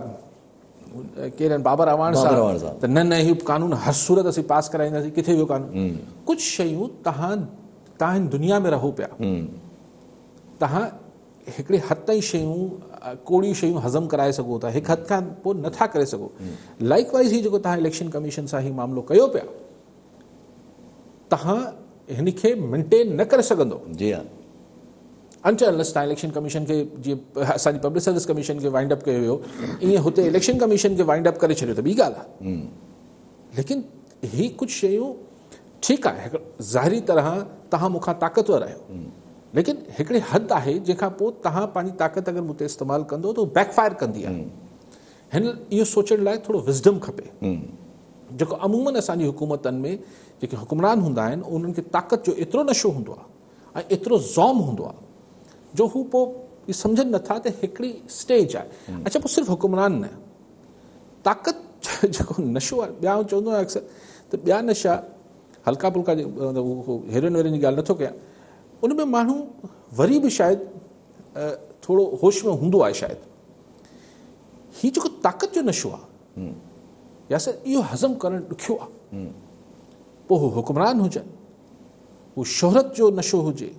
ڪير آهن بابر اعواڻ صاحب ته نه نه هي قانون هر صورت اسين پاس ڪرائينداسين ڪٿي ويو قانون ڪجهه شيون تهان تهان هن دنيا ۾ رهو پيا تهان هڪڙي حد تائين شيون ڪوڙيون شيون هضم ڪرائي سگهو ٿا هڪ حد کان پوء نٿا ڪري سگهو لائڪ وائز هي جيڪو تهان اليڪشن ڪميشن سان هي معاملو ڪيو پيا تهان هن کي مينٽين نه ڪري سگهندو. جي ها. انٽل انليس تهان اليڪشن ڪميشن کي جيئن اسان جي پبلڪ سروس ڪميشن کي وائنڊ اپ ڪيو ويو ائين هتي اليڪشن ڪميشن کي وائنڊ اپ ڪري ڇڏيو ته ٻي ڳالهه آهي ليڪن هي ڪجهه شيون ٺيڪ آهي ظاهري طرح تهان مون کان طاقتور آهيو ليڪن هڪڙي حد آهي جنهن کان پوء تهان پنهنجي طاقت اگر مون تي استعمال ڪندو ته بيڪ فائر ڪندي آهي هن اهو سوچڻ لاء ٿورو وزڊم کپي جيڪو عموماً اسان جي حڪومتن ۾ جيڪي حڪمران هوندا آهن انهن کي طاقت جو ايترو نشو هوندو آهي ۽ ايترو زوم هوندو آهي جو هو پوء اهو سمجهن نٿا ته هڪڙي اسٽيج آهي اڇا پوء صرف حڪمران نه طاقت جيڪو نشو آهي ٻيا آئون چوندو آهيان اڪثر ته ٻيا نشا هلڪا ڦلڪا هيروئن ويروئن جي ڳالهه نٿو ڪيان ان ۾ ماڻهو وري به شايد ٿورو هوش ۾ هوندو آهي شايد هي جيڪو طاقت جو نشو آهي ياسر اهو هضم ڪرڻ ڏکيو آهي پوء هو حڪمران هجن هو شهرت جو نشو هجي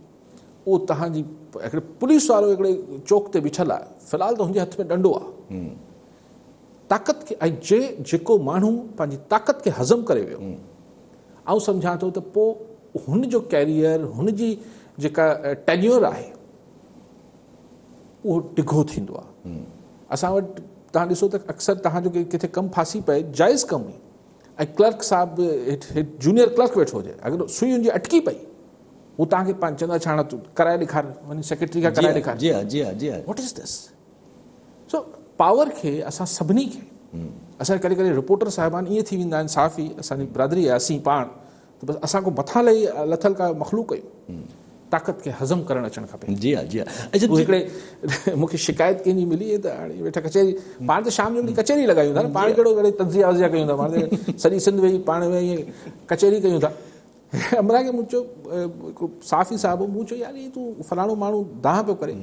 اهو تهان جي هڪڙي پوليس وارو هڪڙي چوڪ تي بيٺل آهي في الحال ته هن جي هٿ ۾ ڏنڊو آهي طاقت کي ۽ جي جيڪو ماڻهو پنهنجي طاقت کي هضم ڪري ويو آئون سمجهان ٿو ته پوء هن جو ڪيريئر هن جي جيڪا ٽينيور آهي اهو ڊگهو ٿيندو آهي. اسان وٽ توهان ڏسو ته اڪثر توهان جو ڪٿي ڪم ڦاسي پئي جائز ڪم ئي ۽ ڪلرڪ صاحب به هيٺ هيٺ جونيئر ڪلرڪ ويٺو هجي اگر سئي هن جي اٽڪي پئي هو توهان کي پاڻ چوندو اڇا هاڻ تون ڪرائي ڏيکار وڃي سيڪريٽري کان ڪرائي ڏيکار جي ها جي ها جي ها what is this so power کي اسان سڀني کي اسان ڪڏهن ڪڏهن رپورٽر صاحبان ائين ٿي ويندا آهن صحافي اسان جي برادري آهي اسين پاڻ ته بس اسان ڪو مٿان لهي لٿل ڪا مخلوق آهيون طاقت کي هضم ڪرڻ اچڻ کپي. جي ها جي ها اڇا هو هڪڙي مون کي شڪايت ڪنهن جي ملي ته هاڻي ويٺا ڪچهري پاڻ ته شام جو وڃي ڪچهري لڳايون ٿا نه پاڻ ڪهڙو ڪهڙي تجزيا وزيا ڪيون ٿا پاڻ ته سڄي سنڌ ويهي پاڻ ۾ ائين ڪچهري ڪيون ٿا همراهه کي مون چيو هڪڙو صحافي صاحب هو مون چيو يار هي تون فلاڻو ماڻهو دانهن پيو ڪري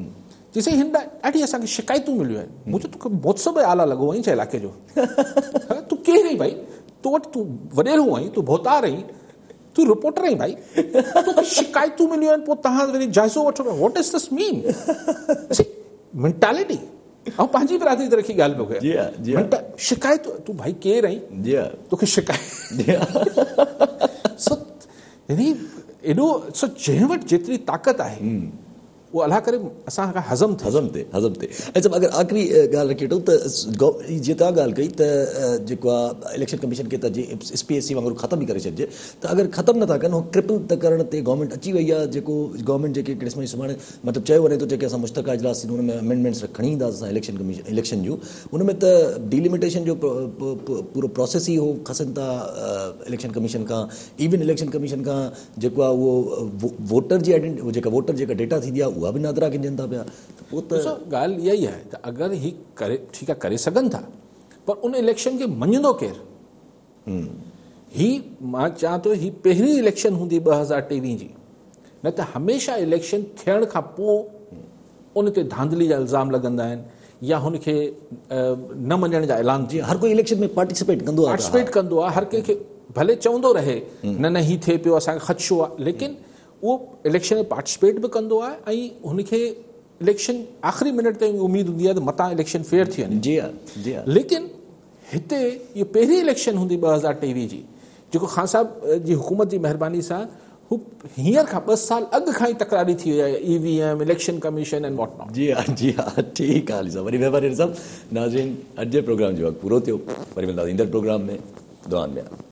چي سائين هن ڏانهن ڏاڍي اسان کي شڪايتون مليون آهن مون چيو توکي محتسب اعليٰ لڳو آهين ڇا علائقي جو تون ڪير آهين ڀائي تو وٽ تون وڏيرو آهين تون ڀوتار آهين تون رپورٽر آهين ڀائي توکي شڪايتون مليون آهن پوء توهان وري جائزو وٺو پيا what is this mean mentality آئون پنهنجي برادري تي رکي ڳالهه پيو ڪيان جي ها جي ها شڪايتون تون ڀائي ڪير آهين جي ها توکي شڪايت جي ها سو يعني ايڏو سو جنهن وٽ جيتري طاقت آهي اهو الله ڪري اسان کان هضم ٿئي. هضم ٿئي هضم ٿئي ۽ صاحب اگر آخري ڳالهه رکي وٺون ته جيئن توهان ڳالهه ڪئي ته جيڪو آ اليڪشن ڪميشن کي ته جي ايس پي ايس سي وانگر ختم ئي ڪري ڇڏجي ته اگر ختم نٿا ڪن هو ڪرپل ته ڪرڻ تي گورنمينٽ اچي وئي آ جيڪو گورنمينٽ جيڪي قسم جي سڀاڻي مطلب چيو وڃي ٿو جيڪي اسان مشترڪه اجلاس ٿيندو ان ۾ امينڊمينٽس کڻي اينداسين اسان اليڪشن ڪميشن اليڪشن جون ان ۾ ته ڊيلميٽيشن جو پورو پراسيس ئي هو کسن ٿا اليڪشن ڪميشن کان ايون اليڪشن ڪميشن کان جيڪو آهي اهو ووٽر جي آئيڊينٽي جيڪا ووٽر جيڪا ڊيٽا ٿيندي آهي اها به نادرا کي ڏين ٿا پيا ته پوء ته. ڏسو ڳالهه اها ئي آهي ته اگر هي ڪري ٺيڪ آهي ڪري سگهن ٿا پر ان اليڪشن کي مڃيندو ڪير؟ هي مان چوان ٿو هي پهرين اليڪشن هوندي 2023 جي نه ته هميشه اليڪشن ٿيڻ کان پوء ان تي ڌانڌلي جا الزام لڳندا آهن يا هن کي نه مڃڻ جا اعلان جي هر ڪوئي اليڪشن ۾ پارٽيسپيٽ ڪندو آهي پارٽيسپيٽ ڪندو آهي هر ڪنهن کي ڀلي چوندو رهي نه نه هي ٿئي پيو اسان کي خدشو آهي ليڪن اهو اليڪشن ۾ پارٽيسپيٽ به ڪندو آهي ۽ هن کي اليڪشن آخري منٽ تائين اميد هوندي آهي ته متان اليڪشن فيئر ٿي وڃي جي ها جي ها ليڪن هتي اهو پهرين اليڪشن هوندي 2023 جي جيڪو خان صاحب جي حڪومت جي مهرباني سان هو هينئر کان ٻه سال اڳ کان ئي تڪراري ٿي وئي آهي E V M, election commission and what not. جي ها جي ها ٺيڪ آهي علي صاحب وڏي مهرباني علي صاحب ناظرين اڄ جي پروگرام جو وقت پورو ٿيو وري ملنداسين ايندڙ پروگرام ۾ دعائن ۾ ياد.